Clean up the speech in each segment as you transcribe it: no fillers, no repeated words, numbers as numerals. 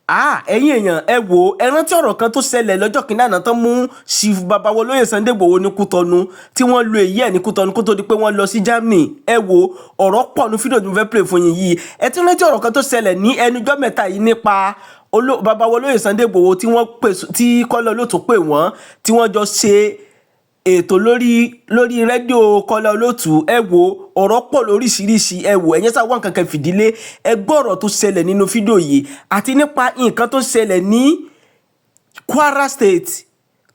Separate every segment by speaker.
Speaker 1: Ah, ẹ̀yin èèyàn, ẹ wò ó, ẹ rántí ọ̀rọ̀ kan tó ṣẹlẹ̀ lọ́jọ́ kìíní àná tán mú Chief Babawo Olóyè Sunday Igboho ní Kútọ́nù, tí wọ́n lo èyí ẹ̀ ní Kútọ́nù kó tó di pé wọ́n lọ sí Germany. Ẹ wò ó, ọ̀rọ̀ pọ̀ ní fídíò tí mo fẹ́ play fún yín yìí. Ẹ tún rántí ọ̀rọ̀ kan tó ṣẹlẹ̀ ní ẹnujọ́ mẹ́ta yìí nípa Babawo Olóyè Sunday Igboho tí wọ́n pè, tí Kọ́lá Olóòtú pè wọ́n, tí wọ́n jọ ṣe ètò lórí rédíò Kọ́lá Olóòtú. Ẹ wo, ọ̀rọ̀ pọ̀ lóríṣiríṣi. Ẹ wò, ẹ̀yẹ́ sáà wọ́n kankan fìdílé. Ẹ gbọ́ ọ̀rọ̀ tó ṣẹlẹ̀ nínú fídíò yìí àti nípa nǹkan tó ṣẹlẹ̀ ní Kwara State,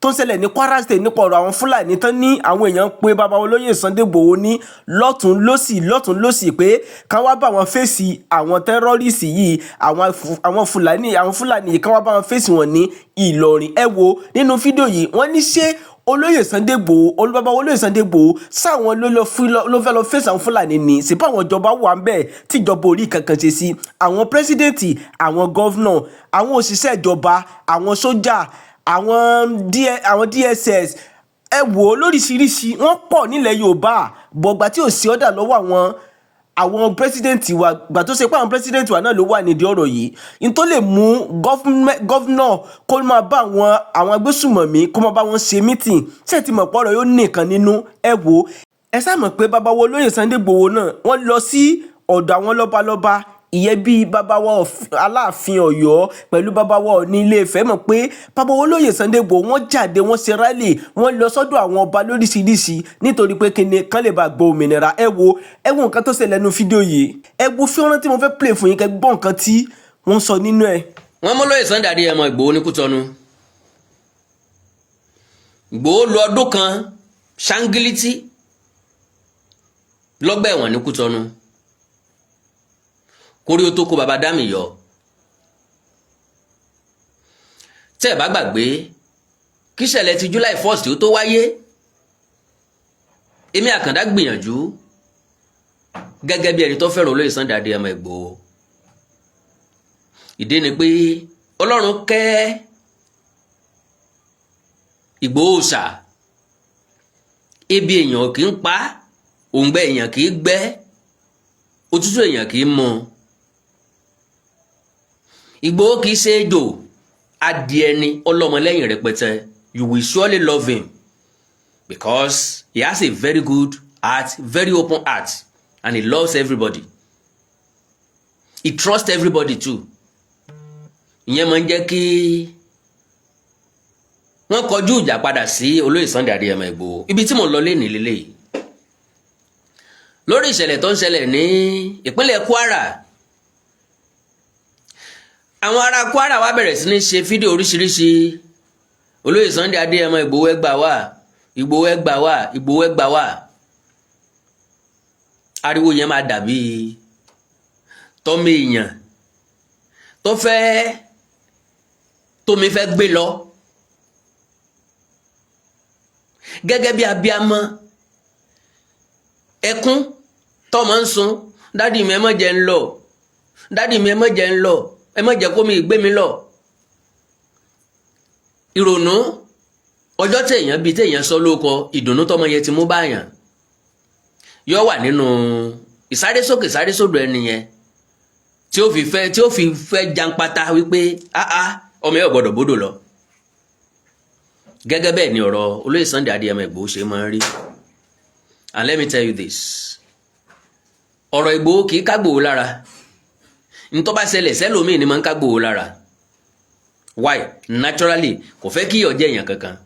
Speaker 1: tó ń ṣẹlẹ̀ ní Kwara State, nípa ọ̀rọ̀ àwọn Fúlàní tán ní àwọn èèyàn pé bàbá olóyè Sunday Igboho ní lọ́tún lọ́sì, lọ́tún lọ́sì, pé kán wá bá wọn fèsì àwọn terrorist yìí, àwọn Fúlàní yìí, kán wá bá wọn fèsì wọn ní Ìlọrin. Ẹ wo nínú fídíò yìí, wọ́n ní ṣé olóyè Sunday Igboho, olúbàbá olóyè Sunday Igboho, sáwọn ló lọ ló fẹ́ lọ fèsì àwọn Fúlàní ní sípò àwọn ìjọba wà ń bẹ̀ tíjọba orí kankan ṣe sí àwọn president, àwọn governor, àwọn òṣìṣẹ́ ìjọba, àwọn sójà, àwọn DSS. Ẹ wò ó, lóríṣiríṣi, wọ́n pọ̀ nílẹ̀ Yorùbá bọ̀gbà tí ò sí ọ̀dà lọ́wọ́ àwọn president wa. Gbà tó ṣe pé àwọn president wa náà ló wà nídìí ọ̀rọ̀ yìí, n tó lè mú governor kó máa bá àwọn agbésùmọ̀mí, kó máa bá wọn ṣe meeting, ṣé ẹ ti mọ̀ pọ̀rọ̀ yóò nìkan nínú? Ẹ wò ó, ẹ sáà mọ̀ pé bàbá wo olóyè Sunday Igboho náà, wọ́n lọ sí ọ̀dọ̀ àwọn lọ́balọ́ba, ìyẹn bíi bàbá wa Aláàfin Ọ̀yọ́ pẹ̀lú bàbá wa Ọọ̀ni Ilé-Ifẹ̀. Mọ̀ pé bàbá wa olóyè Sunday Igboho, wọ́n jáde, wọ́n ṣe rally, wọ́n lọ sọ́dọ̀ àwọn ọba lóríṣiríṣi nítorí pé kíni kán lè bá gbọ́ òmìnira. Ẹ wo, ẹ wo nǹkan tó ṣẹlẹ̀ nínú fídíò yìí. Ẹ wo fíọ́nrán tí mo fẹ́ play fún yín, kẹ́ gbọ́ nǹkan tí wọ́n sọ nínú ẹ̀.
Speaker 2: Wọ́n mú lóye Sunday Adéyẹmọ Ìgbòho ní Kútọ́nù. Ìgbòho lu ọdún kan ṣáńgílítì lọ́gbà ẹ̀wọ̀n ní Kútọ́nù kórí ó tó kó baba dámì yọ. Tẹ́ ẹ̀ bá gbàgbé kíṣẹ̀lẹ̀ ti July 1st ó tó wáyé, èmi Àkàndá gbìyànjú gẹ́gẹ́ bí ẹni tó fẹ́ràn olóyè Sunday Adéyẹmọ Ìgbòho. Ìdí ni pé Ọlọ́run kẹ́ Ìgbòho ṣà, ebi èèyàn kì í pa, òǹgbẹ èèyàn kì í gbẹ, òtútù èèyàn kì í mú. Ìgbòho kì í ṣe ejò, adìẹ ni, ọlọ́mọlẹ́yìn rẹpẹtẹ. You will surely love him because he has a very good heart, very open heart, and he loves everybody. He trusts everybody too. Ìyẹn máa ń jẹ́ kí wọ́n kọjú ìjà padà sí olóyè Sunday Adéyẹmọ Ìgbòho. Ibi tí mò ń lọ lé nílé yìí, lórí ìṣẹ̀lẹ̀ tó ń ṣẹlẹ̀ ní ìpínlẹ̀ Kwara, àwọn ará Kwara wá bẹ̀rẹ̀ sí ní ṣe fídíò oríṣiríṣi: "Olóyè Sunday Adéyẹmọ Ìgbòho, ẹ gbà wá! Ìgbòho, ẹ gbà wá! Ìgbòho, ẹ gbà wá!" Ariwo yẹn máa dàbí tọ́mọ èèyàn tó fẹ́ tómi fẹ́ gbé lọ, gẹ́gẹ́ bí abiamọ, ẹkún tọ́mọ ń sun: "Daddy mi, ẹ má jẹ́ ń lọ. Daddy mi, ẹ má jẹ́ ń lọ. Ẹ má jẹ́ kó mi gbé mi lọ." Ìrònú ọjọ́ téèyàn bíi téèyàn sọ lóko, ìdùnnú tọmọ yẹn ti mú báyàn yóò wà nínú ìsárésókè ìsárésódò ẹni yẹn tí ó fi fẹ́ janpata wípé áá, ọmọ yẹn ò gbọdọ̀ bódò lọ. Gẹ́gẹ́ bẹ́ẹ̀ ni ọ̀rọ̀ olóyè Sunday Adéyẹmọ Ìgbòho ṣe máa ń rí. And let me tell you this, ọ̀rọ̀ Ìgbòho kì í ká Ìgbòho lára. Ntọ́ bá ṣẹlẹ̀ sẹ́lòmíì ni máa ń ká Ìgbòho lára. Why? Naturally, kò fẹ́ kí ìyọ̀ jẹ́ èèyàn kankan.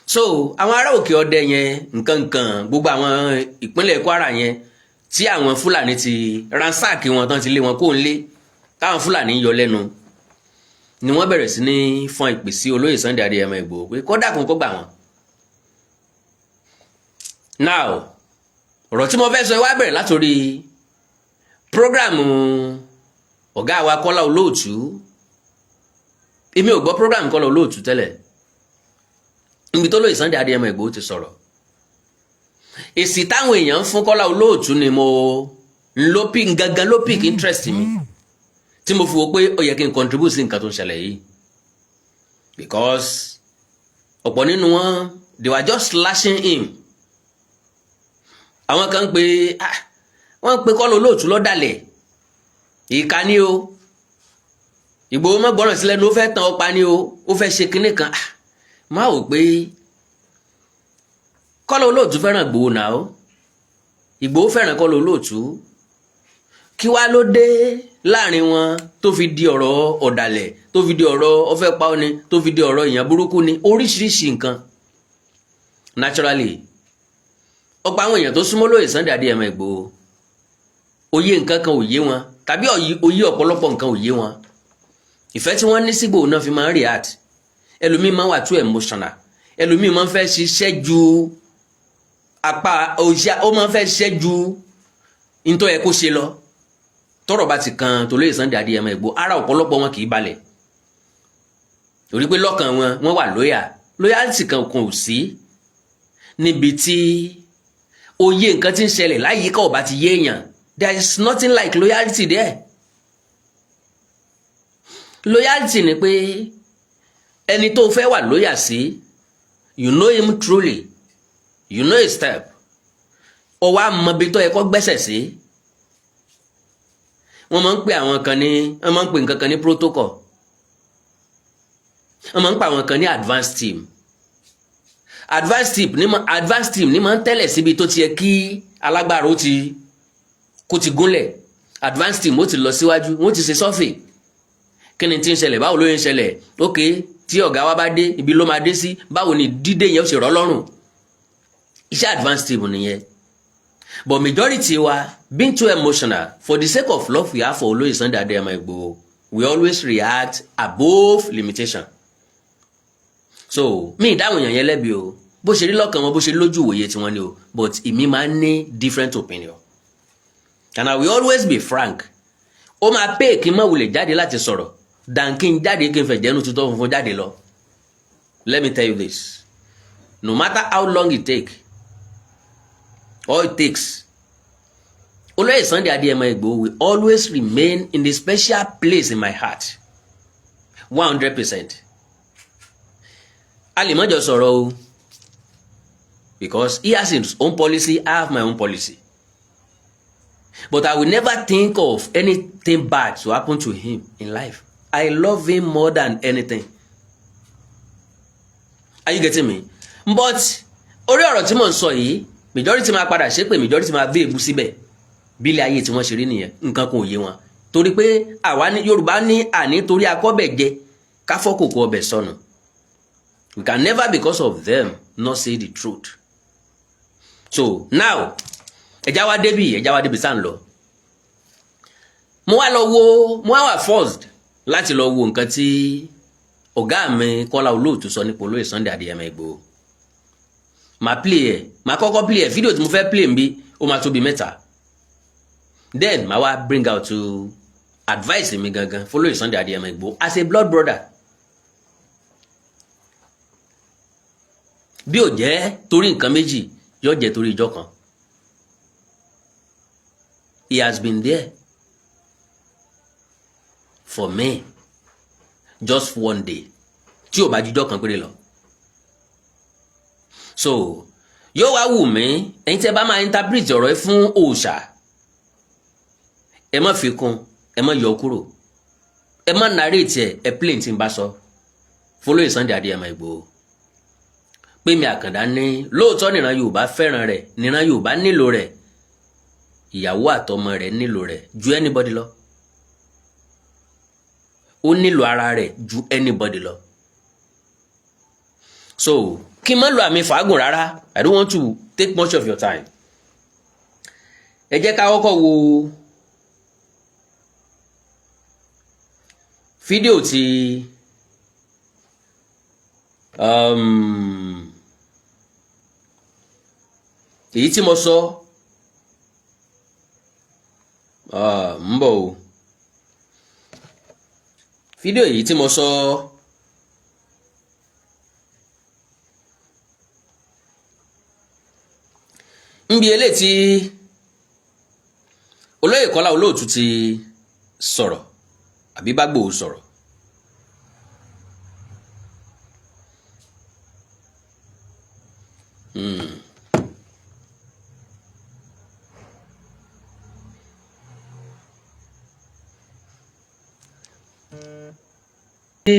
Speaker 2: So àwọn ará òkè ọdẹ yẹn, nǹkan nǹkan, gbogbo àwọn ìpínlẹ̀ Kwara yẹn tí àwọn Fúlàní ti ransack wọn tán, ti lé wọn kó ń lé, táwọn Fúlàní yọ lẹ́nu, ni wọ́n bẹ̀rẹ̀ sí ní fọn ìpè sí olóyè Sunday Adéyẹmọ Ìgbòho pé kó dákun, kó gbà wọ́n. Now, ọ̀rọ̀ tí mo fẹ́ sọ wá bẹ̀rẹ̀ látòrí program ọ̀gá wa Kọ́lá Olóòtú. Èmi ò gbọ́ program Kọ́lá Olóòtú tẹ́lẹ̀. Níbi tó lóye Sunday Adéyẹmọ Ìgbòho ti sọ̀rọ̀, èsì táwọn èèyàn ń fún Kọ́lá Olóòtú ni mo ló pick gangan, ló pick interest mi, tí mo fi wo pé ó yẹ kí n contribute sí nǹkan tó ń ṣẹlẹ̀ yìí, because ọ̀pọ̀ nínú wọn, they were just slashing him. Àwọn kan ń pe, ah, wọ́n ń pe Kọ́lá Olóòtú lọ́dàlẹ̀, ìka ni o. Ìgbòho má gbọ́ràn sílẹ̀ ní, ó fẹ́ tàn ọ́ pa ni o, ó fẹ́ ṣe kinní kan. Ah, má wò pé Kọ́lá Olóòtú fẹ́ràn Ìgbòho náà o, Ìgbòho fẹ́ràn Kọ́lá Olóòtú. Kí wá ló dé láàrin wọn tó fi di ọ̀rọ̀ ọ̀dàlẹ̀, tó fi di ọ̀rọ̀ ọ̀fẹ́ pa ọ́ ni, tó fi di ọ̀rọ̀ èèyàn burúkú ni, oríṣiríṣi nǹkan? Naturally, ọ̀pọ̀ àwọn èèyàn tó súnmọ́ lóye Sunday Adéyẹmọ Ìgbòho, òye nǹkan kan ò yé wọn, tàbí òye ọ̀pọ̀lọpọ̀ nǹkan ò yé wọn. Ìfẹ́ tí wọ́n ní sígbò náà fi máa ń react. Ẹlòmíín máa ń wà too emotional, ẹlòmíín máa ń fẹ́ ṣiṣẹ́ ju apá ó máa ń fẹ́ ṣiṣẹ́ ju nítorí ẹ kó ṣe lọ. Tọ́rọ̀ bá ti kan tolóyè Sunday Adéyẹmọ Ìgbòho, ara ọ̀pọ̀lọpọ̀ wọn kì í balẹ̀, torí pé lọ́kàn wọn, wọ́n wà loyal. Loyalty kan kan ò sí níbi tí òye nǹkan tí ń ṣẹlẹ̀ láyìíká ò bá ti yé èèyàn. There is nothing like loyalty there. Loyalty ni pé ẹni tó fẹ́ wà loyal sí, you know him truly, you know his step, ó wá mọ ibi tó yẹ kó gbẹ́sẹ̀ sí. Wọ́n máa ń pè àwọn kan ní, wọ́n máa ń pè nǹkan kan ní protocol, wọ́n máa ń pè àwọn kan ní advance team. Advance team ní máa ń tẹ́lẹ̀ síbi tó ti yẹ kí alágbára ó ti kó ti gúnlẹ̀. Advance team ó ti lọ síwájú, wọ́n ti ṣe survey. Kí ni tí ń ṣẹlẹ̀? Báwo ló ń ṣẹlẹ̀? Ok, tí ọ̀gá wa bá dé, ibi ló máa dé sí. Báwo ni dídé yẹn ó ṣe rọ́ lọ́rùn? Iṣẹ́ advance team nìyẹn. But majority wa, being too emotional for the sake of love we have for Olóyè Sunday Adéyẹmọ Ìgbòho, we always react above limitation. So mi ìdáhùn èèyàn yẹn lẹ́bi o. Bó ṣe rí lọ́kàn wọn, bó ṣe lójú ìwòye tiwọn ni o, but èmi máa ń ní different opinion and I will always be frank. Ó máa pé kí n má wulẹ̀ jáde láti sọ̀rọ̀ than kí n jáde, kí n fẹ̀ jẹ́nu tutọ́ funfun jáde lọ. Let me tell you this: no matter how long it take or it takes, Olóyè Sunday Adéyẹmọ Ìgbòho will always remain in the special place in my heart, 100%. A lè mọ́jọ sọ̀rọ̀ o, because he has his own policy, I have my own policy, but I will never think of anything bad to happen to him in life. I love him more than anything. Are you getting me? But orí ọ̀rọ̀ tí mò ń sọ yìí, majority máa padà ṣépè, majority máa bí èbú síbẹ̀. Bílẹ̀ ayé tí wọ́n ṣe rí nìyẹn. Nǹkan kan ò yé wọn, torí pé àwa ní Yorùbá ní àní torí akọ́bẹ̀ jẹ káfọ́ kòkó ọbẹ̀ sọnù. We can never, because of them, not say the truth. So now, ẹja wá débi sáà ń lọ. Mo wá lọ wo, mo wá wà forced láti lọ wo nǹkan tí ọ̀gá mi Kọ́lá Olóòtú sọ nípa olóyè Sunday Adéyẹmọ Ìgbòho. Màá play ẹ̀, màá kọ́kọ́ play ẹ̀. Fídíò tí mo fẹ́ play ń bí, ó máa tóbi mẹ́ta. Then màá wá bring out to advice mi gangan fọlóyè Sunday Adéyẹmọ Ìgbòho as a blood brother. Bí ò jẹ́ torí nǹkan méjì, yóò jẹ́ torí ìjọ kan. He has been there for me just one day, tí ò bá jújọ́ kan péré lọ. So yóò wá wù mí, ẹ̀yin tí ẹ bá máa interpret ọ̀rọ̀ yìí fún òòṣà, ẹ má fi kún, ẹ má yọ kúrò, ẹ má narrate ẹ, ẹ plain tí n bá sọ fọlọ́yè Sunday Adéyẹmọ Ìgbòho pé mi Àkàndá ní lóòótọ́ níran Yorùbá fẹ́ràn rẹ̀, níran Yorùbá nílò rẹ̀, ìyàwó àtọmọ rẹ̀ nílò rẹ̀ ju anybody lọ, ó nílò ara rẹ̀ ju anybody lọ. So kí n má lo àmì fàágùn rárá, I don't want to take much of your time. Ẹ jẹ́ ká kọ́kọ́ wo fídíò tí èyí tí mo sọ ń bọ̀ o. Fídíò èyí tí mo sọ, ń bi eléyìí tí olóyè Kọ́lá Olóòtú ti sọ̀rọ̀ àbí bá Ìgbòho sọ̀rọ̀. Tí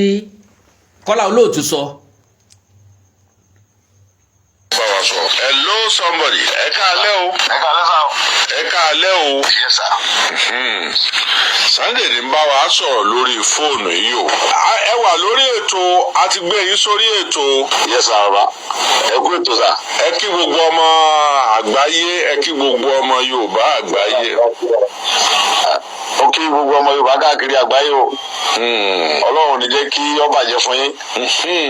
Speaker 2: Kọ́lá Olóòtú sọ.
Speaker 3: Bá wa sọ. Hello somebody, ẹ káalẹ́ o.
Speaker 4: Ẹ káalẹ́ sir o.
Speaker 3: Ẹ káalẹ́ o.
Speaker 4: Yes sir.
Speaker 3: Sunday ní bá wa sọ̀rọ̀ lórí fóònù yìí o. Ẹ wà lórí ètò, a ti gbé yín sórí ètò.
Speaker 4: Yes sir, bàbá. Ẹ kú ètò sir.
Speaker 3: Ẹ kí gbogbo ọmọ àgbáyé, ẹ kí gbogbo ọmọ Yorùbá àgbáyé.
Speaker 4: Ó kí gbogbo ọmọ Yorùbá káàkiri àgbáyé o. Ọlọ́run ní jẹ́ kí ó bàjẹ́ fún yín.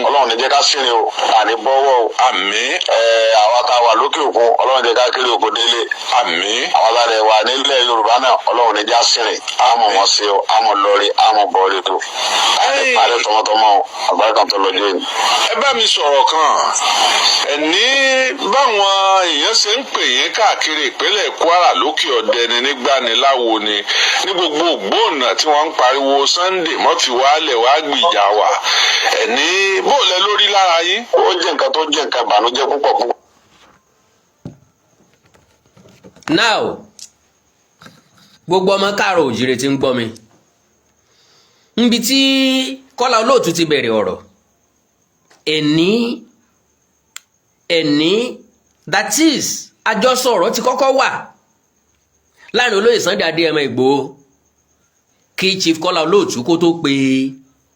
Speaker 4: Ọlọ́run ní jẹ́ ká sìnrìn o. Àní bọ́wọ́ o.
Speaker 3: Àmín.
Speaker 4: Ẹ àwa tá a wà lókè òkun, Ọlọ́run jẹ́ ká kéré òkun délé.
Speaker 3: Àmín.
Speaker 4: Àwa tá a rẹ̀ wà nílẹ̀ Yorùbá náà, Ọlọ́run ní já sìnrìn. Àmọ̀ mọ̀ sí o, àmọ̀ lọ́rí, àmọ̀ bọ́ọ̀lì tó. Àní parẹ́ tọmọtọmọ o. Àbáyé kan tó lọ jẹ́ ni.
Speaker 3: Ẹ bá mi sọ̀rọ̀ kan ẹ ní báwọn èèyàn ṣe ń pè yín káàkiri ìpínlẹ̀ Kwara, lókè ọ̀dẹ ni, nígbàniláwo ni, ní gbogbo ògbóǹnà tí wọ́n ń pariwo, "Sunday mọ́ fi wálẹ̀ wá gbìjà wà," ẹ ní bóòlẹ̀ lórí lára yín.
Speaker 4: Ó jẹ́ nǹkan tó jẹ́ nǹkan ìbànújẹ́ púpọ̀ púpọ̀.
Speaker 2: Now, gbogbo ọmọ káàrọ̀ òjìrè tí ń gbọ́ mi níbi tí Kọ́lá Olóòtú ti bẹ̀rẹ̀ ọ̀rọ̀ ẹ̀ní ẹ̀ní, that is, àjọsọ ọ̀rọ̀ ti kọ́kọ́ wà láàrin olóyè Sunday Adéyẹmọ Ìgbòho kí Chief Kọ́lá Olóòtú kó tó pe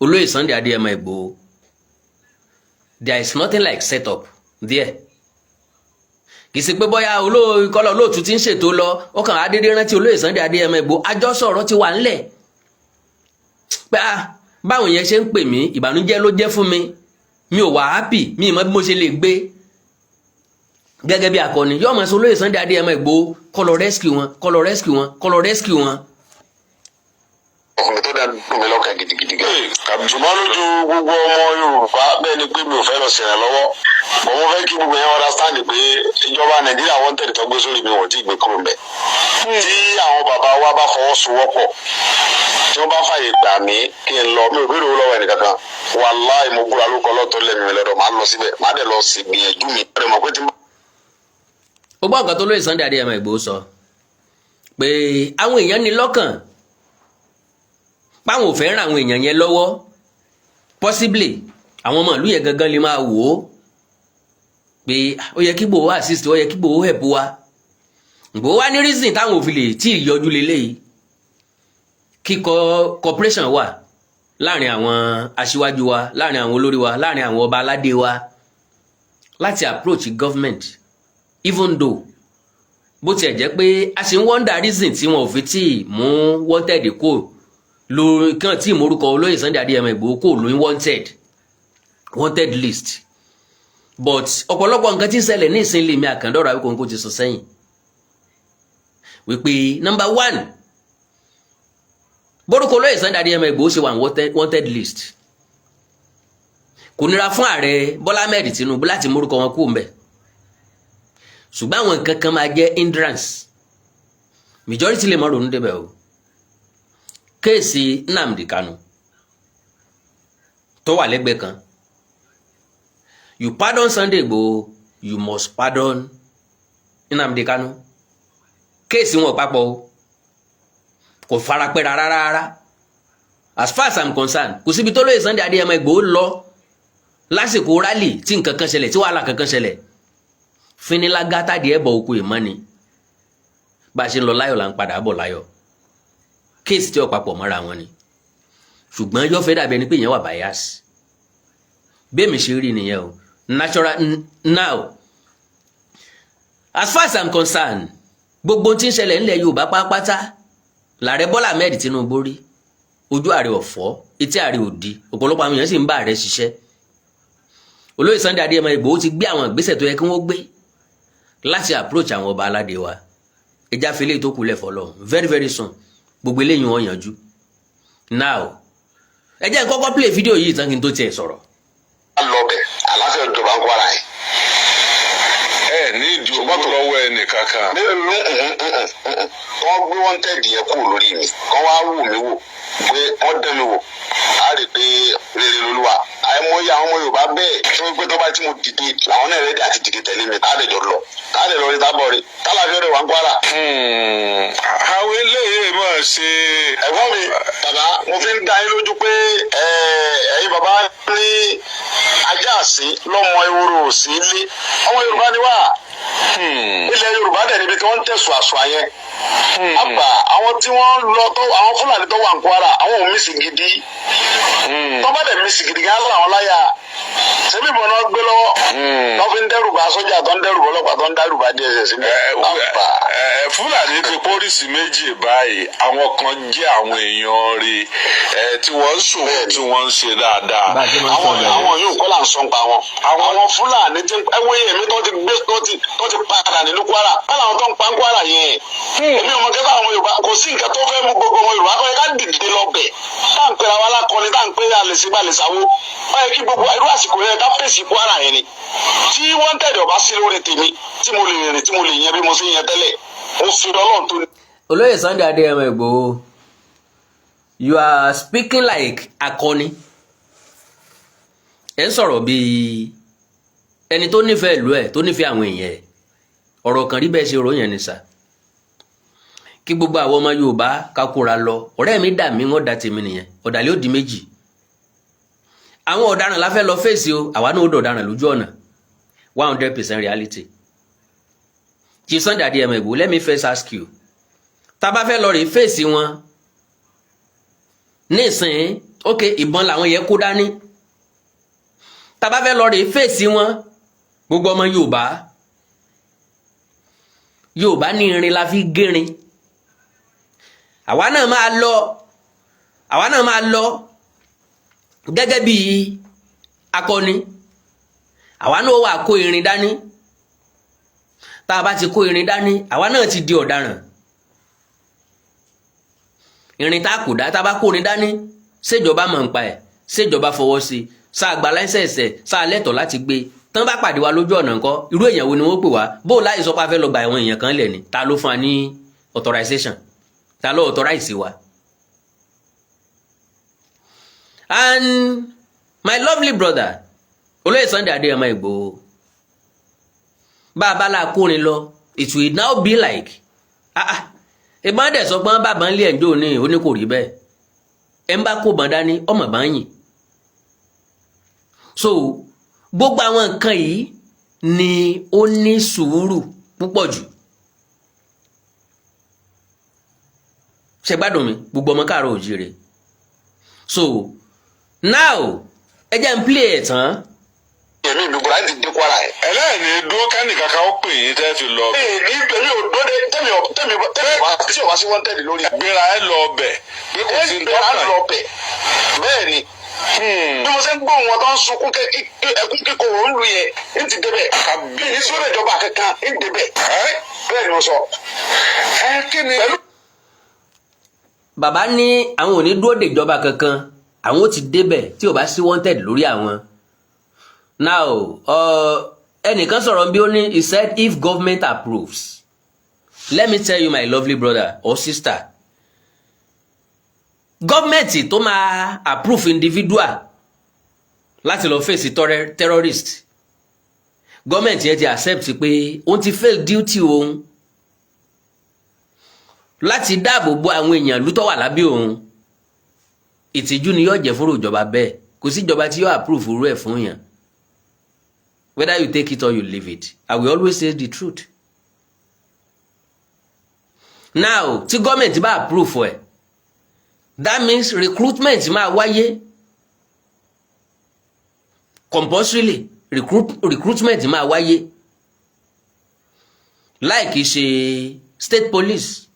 Speaker 2: olóyè Sunday Adéyẹmọ Ìgbòho. There is nothing like set up there. Kì í ṣe pé bóyá olóyè Kọ́lá Olóòtú ti ń ṣètò lọ, ó kàn á dédé rántí olóyè Sunday Adéyẹmọ Ìgbòho. Àjọsọ ọ̀rọ̀ ti wà ńlẹ̀ pé ah, báwọn yẹn ṣe ń pè mí, ìbànújẹ́ ló jẹ́ fún mi, mi ò wà happy, mi ì mọ bí mo ṣe lè gbé gẹ́gẹ́ bí akọni yóò máa sọ olóyè Sunday Adéyẹmọ Ìgbòho kó lọ rescue wọn, kó lọ rescue wọn, kó lọ rescue wọn.
Speaker 4: Ọkùnrin tó dá dùn mí lọ́kàn gidigidi gan. Ṣùgbọ́n lójú gbogbo ọmọ Yorùbá, bẹ́ẹ̀ ni pé mi ò fẹ́ lọ ṣèrànlọ́wọ́ bọ̀, mo fẹ́ kí gbogbo yẹn understand pé ìjọba Nàìjíríà wọ́n tẹ̀lé tó gbé sórí mi, wọ́n ti gbé kúrò mbẹ̀. Tí àwọn bàbá wa bá fọwọ́sowọ́pọ̀, tí wọ́n bá fàyè gbà mí kí n lọ, mi ò béèrè owó lọ́wọ́ ẹnìkankan. Wàláì, mo búra lóko ọlọ́tọ́ lẹ́mi mi lọ́dọ̀, màá lọ síbẹ̀, màá dẹ̀ lọ sí gbìyànjú mi. Ẹ mọ̀ pé tí
Speaker 2: Ó gbọ́ nǹkan tó lóye Sunday Adéyẹmọ Ìgbòho sọ pé àwọn èèyàn ní lọ́kàn páwọn ò fẹ́ ràn àwọn èèyàn yẹn lọ́wọ́. Possibly àwọn ọmọ ìlú yẹn gangan lè máa wò ó pé ó yẹ kí Ìgbòho assist, ó yẹ kí Ìgbòho help wa. Ìgbòho wá ní reason táwọn ò fi lè tí ì yọjú leléyìí, kíkọ cooperation wà láàrin àwọn aṣíwájú wa, láàrin àwọn olórí wa, láàrin àwọn ọba aládé wa láti approach government, even though bó tiẹ̀ jẹ́ pé a ṣe ń wonder reason tí wọn ò fi tí ì mú wanted kó lórí kàn tí ìmórúkọ olóyè Sunday Adéyẹmọ Ìgbòho kò lóyún wanted list. But ọ̀pọ̀lọpọ̀ nǹkan tí ń ṣẹlẹ̀ ní ìsinlẹ̀ mi, àkàndọ̀rọ̀ Awíkonko ti sọ sẹ́yìn wípé number one, bórúkọ olóyè Sunday Adéyẹmọ Ìgbòho ṣe wà ní wanted list, kò nira fún ààrẹ Bọ́lá Ahmed Tinubu láti mórúkọ wọn kúrò ńbẹ̀, ṣùgbọ́n àwọn nǹkan kan máa jẹ́ hindrance. Majority lè má ronú débẹ̀ o. Case Nnamdi Kanu tó wà lẹ́gbẹ̀ẹ́ kan, you pardon Sunday Igboho, you must pardon Nnamdi Kanu. Case wọn papọ̀ o, kò farapẹ́ rárá rárá. As far as I'm concerned, kò síbi tó lóye Sunday Adéyẹmọ Ìgbòho lọ lásìkò rally tí nǹkan kan ṣẹlẹ̀, tí wàhálà kankan ṣẹlẹ̀. Finilágá tàdí ẹ̀bọ̀ oko ìmọ̀ ni bá a ṣe ń lọ láyọ̀ là ń padà bọ̀ láyọ̀. Case tí ó papọ̀ mọ́ra wọn ni, ṣùgbọ́n yóò fẹ́ dàbí ẹni pé ìyẹn wà bias. Bẹ́ẹ̀ mi ṣe rí nìyẹn o. Natural. Now, as far as I'm concerned, gbogbo tí ń ṣẹlẹ̀ ńlẹ̀ Yorùbá pátápátá lààrẹ Bọ́lá Ahmed Tinubu rí. Ojú ààrẹ ọ̀fọ́, etí ààrẹ òdi, ọ̀pọ̀lọpọ̀ àwọn èèyàn sì ń bá ààrẹ ṣiṣẹ́. Olóyè Sunday Adéyẹmọ Ìgbòho ti gbé àwọn ìgbésẹ̀ tó yẹ kí wọ́n gbé láti approach àwọn ọba aládé wa. Ẹja fi eléyìí tó kù lẹ̀ fọlọ́. Very very soon, gbogbo eléyìí wọ́n yanjú. Now, ẹ jẹ́ n kọ́kọ́ play fídíò yìí tán kí n tó tiẹ̀ sọ̀rọ̀.
Speaker 4: Lọ bẹ̀, àlàáfíà ìjọba ń Kwara yìí.
Speaker 3: Ẹ ní ìdí owó lọ́wọ́ ẹnì kankan.
Speaker 4: Wọ́n gbé wanted yẹn kúrò lórí mi, kọ́ wá wò mí wò pé wọ́n dán mi wò, á rí i pé rere lolúwa. Àìmọye àwọn ọmọ Yorùbá bẹ́ẹ̀ tí wọ́n gbé tó bá tí mo dìde làwọn náà ready àti dìde tẹ̀lé mi, tá a lè jọ lọ, tá a lè lọ rí, tábọ̀ rí, tálàfíà rẹ̀ wà ń Kwara.
Speaker 3: Àwọn eléyìí mọ̀ ṣe.
Speaker 4: Ẹ̀gbọ́n mi, bàbá, mo fi ń dá yín lójú pé ẹ̀yin bàbá ní ajá sí lọ́mọ ehoro sí ilé. Ọmọ Yorùbá ni wá. Ilẹ̀ Yorùbá dẹ̀ níbi tí wọ́n ń tẹ̀sùn àṣọ yẹn. Àbà àwọn tí wọ́n lọ tó àwọn Fúlàní tó wà ní Kwara, àwọn ò mísì gidi. Tó bá dẹ̀ mísì gidi gan láwọn láyà, ṣebí ìbọn náà gbé lọ́wọ́ tó fi ń dẹ́rù bá sójà, tó ń dẹ́rù bá ọlọ́pàá, tó ń dẹ́rù bá DSS síbẹ̀. Àbà.
Speaker 3: Fúlàní ti pólísì méjì báyìí. Àwọn kan jẹ́ àwọn èèyàn rẹ̀ tí wọ́n ń ṣòwò, tí wọ́n ń ṣe dáadáa.
Speaker 2: Bá a ṣe máa ń
Speaker 4: Àwọn
Speaker 2: sọ̀rọ̀.
Speaker 4: àwọn yóò kọ́ là ń sọ pa wọn. Àwọn Fúlàní tí ẹ wo èmi tó ti gbé tó ti padà nínú Kwara báwọn, àwọn tó ń pa ń Kwara yẹn, èmi ò mọ kẹfà. Àwọn Yorùbá, kò sí nǹkan tó fẹ́ mú gbogbo ọmọ Yorùbá kọ́ ẹ ká dìde lọ bẹ̀, tá à ń pera wa lákọni, tá à ń pè àlè sígbà lè sáwó. Ó yẹ kí gbogbo irú àsìkò yẹn ká fèsì Kwara yẹn ni. Tí wọ́n tẹ̀lé ọba sí lórí tèmi, tí mo lè rìn, tí mo lè yẹn bí mo ṣe yẹn tẹ́lẹ̀, mo fi Ọlọ́run tó ní.
Speaker 2: Olóyè Sunday Adéyẹmọ Ìgbòho, you are speaking like akọni. Ẹ ń sọ̀rọ̀ bíi ẹni tó nífẹ̀ẹ́ ìlú ẹ̀, tó nífẹ̀ẹ́ àwọn èèyàn ẹ̀. Ọ̀rọ̀ kan rí bẹ́ẹ̀ ṣe ròyìn ni sà. Kí gbogbo àwọn ọmọ Yorùbá ká kóra lọ. Ọ̀rẹ́ mi dà mí, wọ́n da tèmi nìyẹn. Ọ̀dàlẹ̀ ó di méjì. Àwọn ọ̀daràn la fẹ́ lọ fèsì o. Àwa náà ó dọ̀ ọ̀daràn lójú ọ̀nà. 100% reality. Chief Sunday Adéyẹmọ Ìgbòho, let me first ask you, tá a bá fẹ́ lọ rè fèsì wọn nísìnyí, ok, ìbọn làwọn yẹn kó dání. Tá a bá fẹ́ lọ rè fèsì wọn, gbogbo ọmọ Yorùbá, Yorùbá ní irin la fi gérin. Àwa náà máa lọ, àwa náà máa lọ gẹ́gẹ́ bí akọni. Àwa náà wà kó irin dání. Tá a bá ti kó irin dání, àwa náà ti di ọ̀daràn. Irin tá a kò dá, tá a bá kó irin dání, ṣèjọba mọ̀ ń pa ẹ̀? Ṣèjọba fọwọ́ sí i? Sáà gba license ẹ̀? Sáà lẹ́tọ̀ọ́ láti gbé? Tán bá pàdé wa lójú ọ̀nà ńkọ́? Irú èèyàn wo ni wọ́n pè wá? Bó o láì sọ pé a fẹ́ lọ gba àwọn èèyàn kan lẹ̀ ni, ta ló fún wa ní authorization? Ta ló authorize wa? And my lovely brother, Olóyè Sunday Adéyẹmọ Ìgbòho, bá a bá la kórin lọ, it will now be like, ah ah, ìbọn dẹ̀ sọ pé wọ́n bá ń lé ẹ̀jọ́ ní òní, kò rí bẹ́ẹ̀. Ẹ̀ ń bá kó bọn dání, ọmọ bá ń yìn. So gbogbo àwọn nǹkan yìí ni ó ní sùúrù púpọ̀ jù. Ṣe gbádùn mi, gbogbo ọmọ káàárọ̀ òjíire? So now, ẹ jẹ́ n play ẹ̀ tán.
Speaker 4: Èmi ìdúgbò láti dé Kwara yẹn.
Speaker 3: Ẹlẹ́ẹ̀ni dúró kẹ́nìkan kan ó pè yín tẹ́ fi lọ.
Speaker 4: Èmi èmi ò dóde tẹ́mi ò tẹ́mi tẹ́mi wá tí ò wá sí wọ́n tẹ̀lé lórí.
Speaker 3: Gbéra ẹ lọ ọbẹ̀ pé kò sí
Speaker 4: Gbéra
Speaker 3: ntọ́kàn.
Speaker 4: lọ bẹ̀ bẹ́ẹ̀ ni. Bí mo ṣe ń gbóhùn wọn tó ń sunkún, ẹkún kíkorò ń lu yẹn, ń ti débẹ̀ bí ní sórí ìjọba kankan ń débẹ̀. Bẹ́ẹ̀ ni mo sọ.
Speaker 3: Ẹ kí ni.
Speaker 4: Pẹ̀lú
Speaker 2: Bàbá ní àwọn ò ní dúró dèjọba kankan, àwọn ò ti débẹ̀ tí ò bá sí wanted lórí àwọn. Now, ẹnìkan sọ̀rọ̀ bí ó ní, he said if government approves. Let me tell you, my lovely brother or sister, gọ́ọ̀mẹ̀ntì tó máa approve individual láti lọ fèsì terrorist, gọ́ọ̀mẹ̀ntì yẹn ti accept pé òun ti fail duty òun láti dáàbò bo àwọn èèyàn ìlú tó wà lábẹ́ òun. Ìtìjú ni yóò jẹ́ fúnrò ìjọba bẹ́ẹ̀. Kò sí ìjọba tí yóò approve irú ẹ̀ fún yàn. Whether you take it or you leave it, I will always say the truth. Now, tí gọ́ọ̀mẹ̀ntì bá approve ẹ̀, that means recruitment máa wáyé compulsorily. Recruitment máa wáyé láì kìí ṣe state police.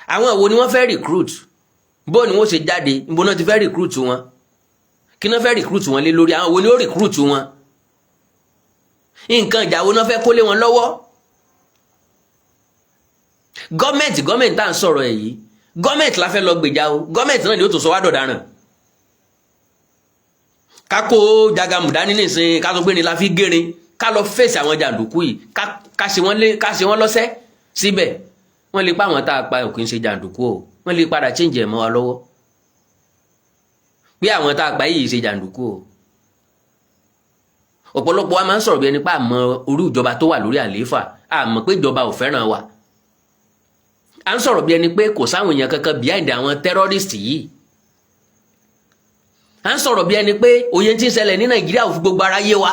Speaker 2: Àwọn wo ni wọ́n fẹ́ recruit? Bó ni wọ́n ṣe jáde? Níbo náà ti fẹ́ recruit wọn? Kí náà fẹ́ recruit wọn lé lórí? Àwọn wo ni ó recruit wọn? Nǹkan ìjà wo náà fẹ́ kó lé wọn lọ́wọ́? Gọ́ọ̀mẹ̀ntì, gọ́ọ̀mẹ̀ntì tá à ń sọ̀rọ̀ ẹ̀ yìí, gọ́ọ̀mẹ̀ntì la fẹ́ lọ gbèjà o. Gọ́ọ̀mẹ̀ntì náà ni ó tún sọ wá dọ̀daràn. Ká kó jagamu dání nísìnyí, ká tó gbé ni la fi gérin, ká lọ fèsì àwọn jàǹdùkú yìí, ká ṣe wọ́n lọ́sẹ̀ síbẹ̀. Wọ́n lè pa àwọn tá a pa òkè ń ṣe jàǹdùkú o. Wọ́n lè padà change ẹ̀ mọ́ wa lọ́wọ́ pé àwọn tá a pa yìí ṣe jàǹdùkú o. Ọ̀pọ̀lọpọ̀ wa máa ń sọ̀rọ̀ bí ẹni pé àmọ́ orí ìjọba tó wà lórí àlééfà, àmọ́ pé ìjọba ò fẹ́ràn wa. À ń sọ̀rọ̀ bí ẹni pé kò sáwọn èèyàn kankan behind àwọn terrorist yìí. À ń sọ̀rọ̀ bí ẹni pé òye tí ń ṣẹlẹ̀ ní Nàìjíríà ò fi gbogbo ara yé wa,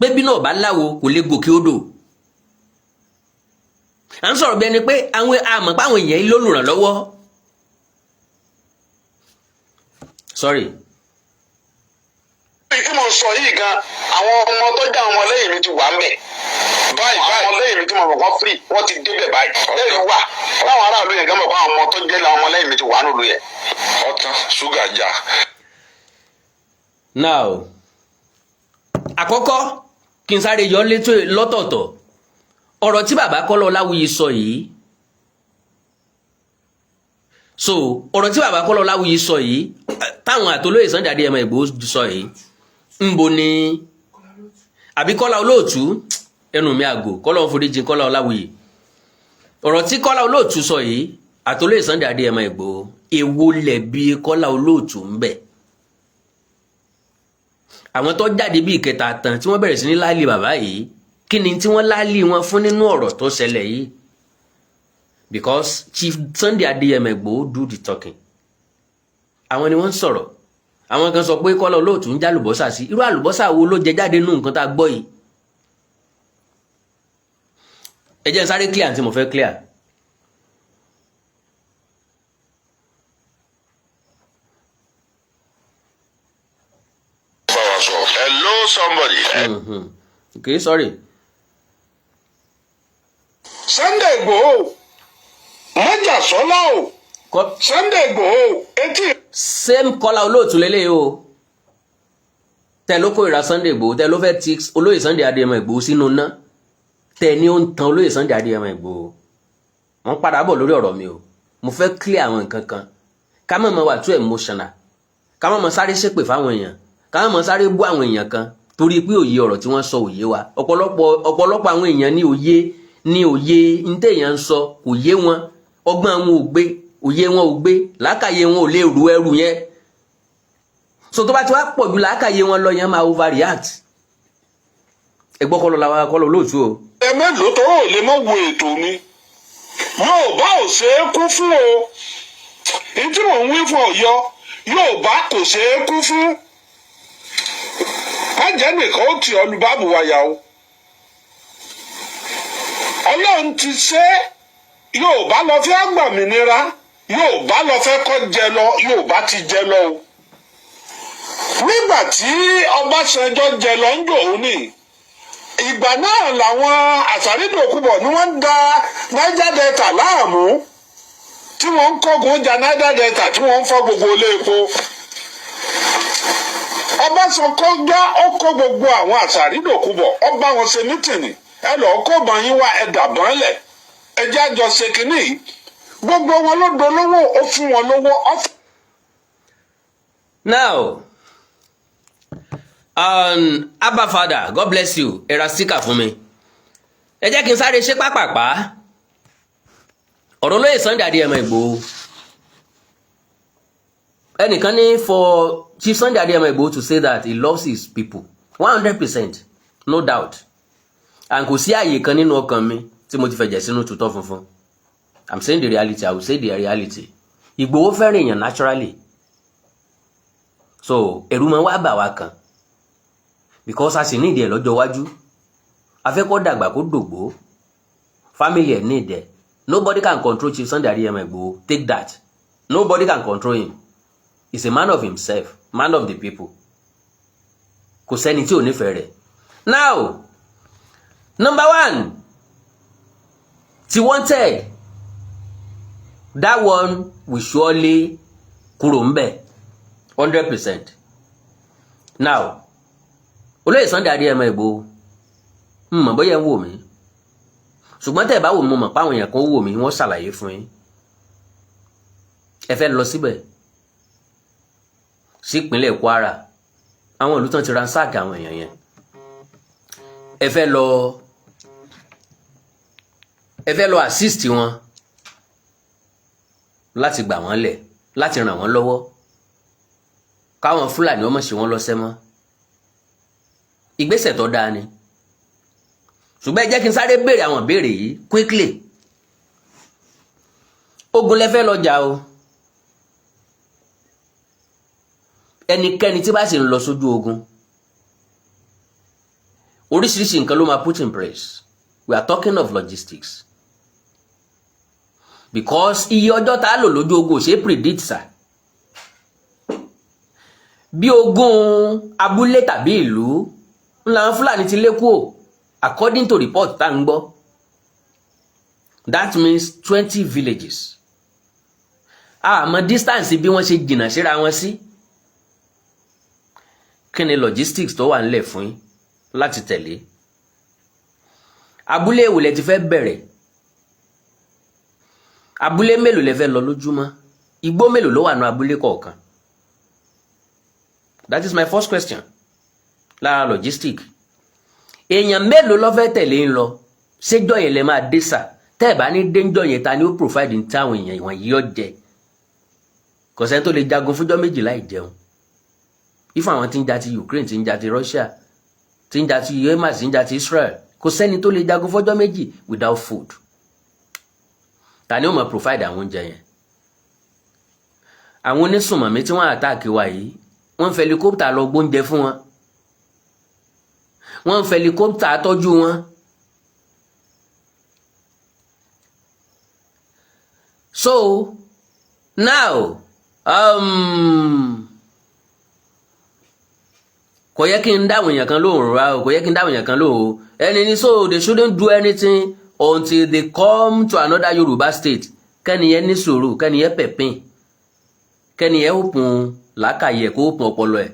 Speaker 2: pé bí náà bá láwo kò lè gòkè odò. À ń sọ̀rọ̀ bí ẹni pé àwọn àmọ́ pé àwọn èèyàn yìí lólùrànlọ́wọ́. Sorry.
Speaker 4: Tí mo sọ yìí gan, àwọn ọmọ tó jẹ́ àwọn ọmọlẹ́yìn mi ti wà ń bẹ̀
Speaker 3: Báyìí
Speaker 4: àwọn
Speaker 3: báyìí.
Speaker 4: ọmọlẹ́yìn mi tí mo mọ̀ kọ́ free, wọ́n ti débẹ̀ báyìí. Lẹ́yìn wà láwọn aráàlú yẹn gan mọ̀ pé àwọn ọmọ tó jẹ́ àwọn ọmọlẹ́yìn mi ti wà nílùú yẹn.
Speaker 3: Ọtán ṣúgà já.
Speaker 2: Now, àkọ́kọ́, kí n sáré yọ létò lọ́tọ̀ọ̀tọ̀ ọ̀rọ̀ tí bàbá Kọ́lá Ọláwuyì sọ yìí. So ọ̀rọ̀ tí bàbá Kọ́lá Ọláwuyì sọ yìí, táwọn àtolóyè Sunday Adéyẹmọ Ìgbòho sọ yìí, ń bo ni àbí Kọ́lá Olóòtú, ẹnu mi àgò, Kọ́lá òforíjì Kọ́lá Ọláwuyì. Ọ̀rọ̀ tí Kọ́lá Olóòtú sọ yìí àtolóyè Sunday Adéyẹmọ Ìgbòho, èwo lẹ̀bi Kọ́lá Olóòtú ń bẹ? Àwọn tó jáde bíi ìkẹta tán tí wọ́n bẹ̀rẹ̀ sí ní láàlì bàbá yìí, kí ni tí wọ́n láàlì wọn fún nínú ọ̀rọ̀ tó ṣẹlẹ̀ yìí? Because Chief Sunday Adéyẹmọ Ìgbòho do the talking. Àwọn ni wọ́n ń sọ̀rọ̀. Àwọn kan sọ pé Kọ́lá Olóòtú ń já àlùbọ́sà sí. Irú àlùbọ́sà wo ló jẹ jáde nínú nǹkan tá a gbọ́ yìí? Ẹ jẹ́ n sáré clear àti mo fẹ́ clear.
Speaker 3: Bá wa sọ. Hello, somebody.
Speaker 2: Okay, sorry.
Speaker 3: Sunday Igboho májàsọ́lá o. Sunday Igboho etí.
Speaker 2: Same Kọ́lá Olóòtú lélẹ́yìí o, tẹ ló kórìíra Sunday Igboho, tẹ ló fẹ́ ti olóyè Sunday Adéyẹmọ Ìgbòho sínú ná, tẹ ní ó ń tan olóyè Sunday Adéyẹmọ Ìgbòho. Wọ́n padà bọ̀ lórí ọ̀rọ̀ mi o. Mo fẹ́ clear àwọn nǹkan kan, ká má máa wà too emotional, ká má máa sáré ṣépè fáwọn èèyàn, ká má máa sáré bú àwọn èèyàn kan torí pé òye ọ̀rọ̀ tí wọ́n sọ òye wa. Ọ̀pọ̀lọpọ̀ ọ̀pọ̀lọpọ̀ àwọn èèyàn ní òye ní téèyàn ń sọ kò yé wọn. Ọgbọ́n wọn ò gbé, òye wọn ò gbé, làákàyè wọn ò lè ru ẹrù yẹn. So tó bá ti wá pọ̀ ju làákàyè wọn lọ yẹn, máa overreact. Ẹ gbọ́ kọ́lọ́ làwọn kọ́lọ́ olóòtú o.
Speaker 3: Ẹ mélòó tó ò lè mọ̀ wo ètò mi, Yorùbá ò ṣe é kú fún o. Ní tí mò ń wí fún Ọ̀yọ́, Yorùbá kò ṣe é kú fún. Má jẹ́ nìkan ó tì ọ́ lu báàbù wáyà o. Ọlọ́run ti ṣe é. Yorùbá lọ fẹ́ gbàmìnira, Yorùbá lọ fẹ́ kọ́ jẹ lọ, Yorùbá ti jẹ lọ o. Nígbà tí Ọbásanjọ́ jẹ lọ ń jò ó ní ìgbà náà, làwọn àsàrídòkúbọ̀ ni wọ́n ń da Niger Delta láàmú, tí wọ́n ń kógun ja Niger Delta, tí wọ́n ń fọ́ gbogbo ilé epo. Ọbásanjọ́ ó kó gbogbo àwọn àsàrídòkúbọ̀, ó bá wọn ṣe meeting: ẹ lọ́ọ́ kó bọn yín wá, ẹ dàbọ̀n lẹ̀, ẹ jẹ́ àjọ ṣe kínní yìí. Gbogbo wọn ló dolówó, ó fún wọn lówó ó.
Speaker 2: Now, Abba Father, God bless you. Ẹ ra sticker fún mi. Ẹ jẹ́ kí n sáré ṣe pápápá ọ̀rọ̀ lóye Sunday Adéyẹmọ Ìgbòho. Ẹnìkan ní for Chief Sunday Adéyẹmọ Ìgbòho to say that he loves his people 100%, no doubt, and kò sí àyè kan nínú ọkàn mi tí mo ti fẹ̀jẹ̀ sínú tutọ́ funfun. I'm saying the reality, I will say the reality. Ìgbòho fẹ́ràn èèyàn naturally, so ẹ̀rù máa wá bà wá kan because a sì ní ìdí ẹ̀ lọ́jọ́ iwájú. A fẹ́ kó dàgbà, kó dògbó, family ẹ̀ ní ìdẹ̀. Nobody can control Chief Sunday Adéyẹmọ Ìgbòho. Take that, nobody can control him. He's a man of himself, man of the people. Kò sẹ́ni tí ò nífẹ̀ẹ́ rẹ̀. Now, number one ti wanted, that one will surely kúrò ń bẹ̀ 100%. Now, olóyè Sunday Adéyẹmọ Ìgbòho, ń mọ̀ bóyá ń wò mí, ṣùgbọ́n tẹ́ ẹ bá wò mí, mo mọ̀ páwọn èèyàn kan wò mí, wọ́n ṣàlàyé fún yín. Ẹ fẹ́ lọ síbẹ̀, sí ìpínlẹ̀ Kwara, àwọn ìlú tán ti ransack àwọn èèyàn yẹn. Ẹ fẹ́ lọ assist wọn láti gbà wọ́n lẹ̀, láti ràn wọ́n lọ́wọ́ káwọn Fúlàní ọmọ ṣe wọ́n lọ́sẹ̀ mọ́. Ìgbésẹ̀ tó dáa ni, ṣùgbọ́n ẹ jẹ́ kí n sáré béèrè àwọn ìbéèrè yìí quickly. Ogun lẹ fẹ́ lọ jà o. Ẹnikẹ́ni tí bá sì ń lọ sójú ogun, oríṣiríṣi nǹkan ló máa put in place. We are talking of logistics, because iye ọjọ́ tá a lò lójú ogun ò ṣeé predict sir. Bí ogun abúlé tàbí ìlú ńlá Fúlàní ti lé kúò, according to report tá ń gbọ́, that means 20 villages. Àmọ́ distance bí wọ́n ṣe jìnnà síra wọn sí, kí ni logistics tó wà ńlẹ̀ fún yín láti tẹ̀lé? Abúlé èwo lẹ ti fẹ́ bẹ̀rẹ̀? Abúlé mélòó lẹ fẹ́ lọ lójúmọ́? Igbó mélòó ló wà ní abúlé kọ̀ọ̀kan? That is my first question lára logistic. Èèyàn mélòó ló fẹ́ tẹ̀lé ń lọ? Ṣéjọ́ yẹn lẹ máa dé sà? Tẹ́ ẹ̀ bá ní déńjọ́ yẹn, ta ni ó provide ní táwọn èèyàn ìwọ̀n yìí ó jẹ? Kò sẹ́ni tó lè jagun fúnjọ́ 2 láì jẹun. Ifun àwọn tí ń jà ti Ukraine, tí ń jà ti Russia, tí ń jà ti Hamas, tí ń jà ti Israel, kò sẹ́ni tó lè jagun fọ́jọ́ 2 without food. Ta ni ó máa provide àwọn oúnjẹ yẹn? Àwọn onísùnmọ̀mí tí wọ́n attack wa yìí, wọ́n ń fi helicopter lọ gbóúnjẹ fún wọn, wọ́n ń fi helicopter tọ́jú wọn. So now, kò yẹ kí n dáhùn èèyàn kan lóhùn rárá o, kò yẹ kí n dáhùn èèyàn kan lóhùn o. Ẹni ní so they shouldn't do anything until they come to another Yorùbá state. Kẹ́niyẹn ní sùúrù, kẹ́niyẹn pẹ̀pìn, kẹ́niyẹn open làákàyè, kó open ọpọlọ ẹ̀,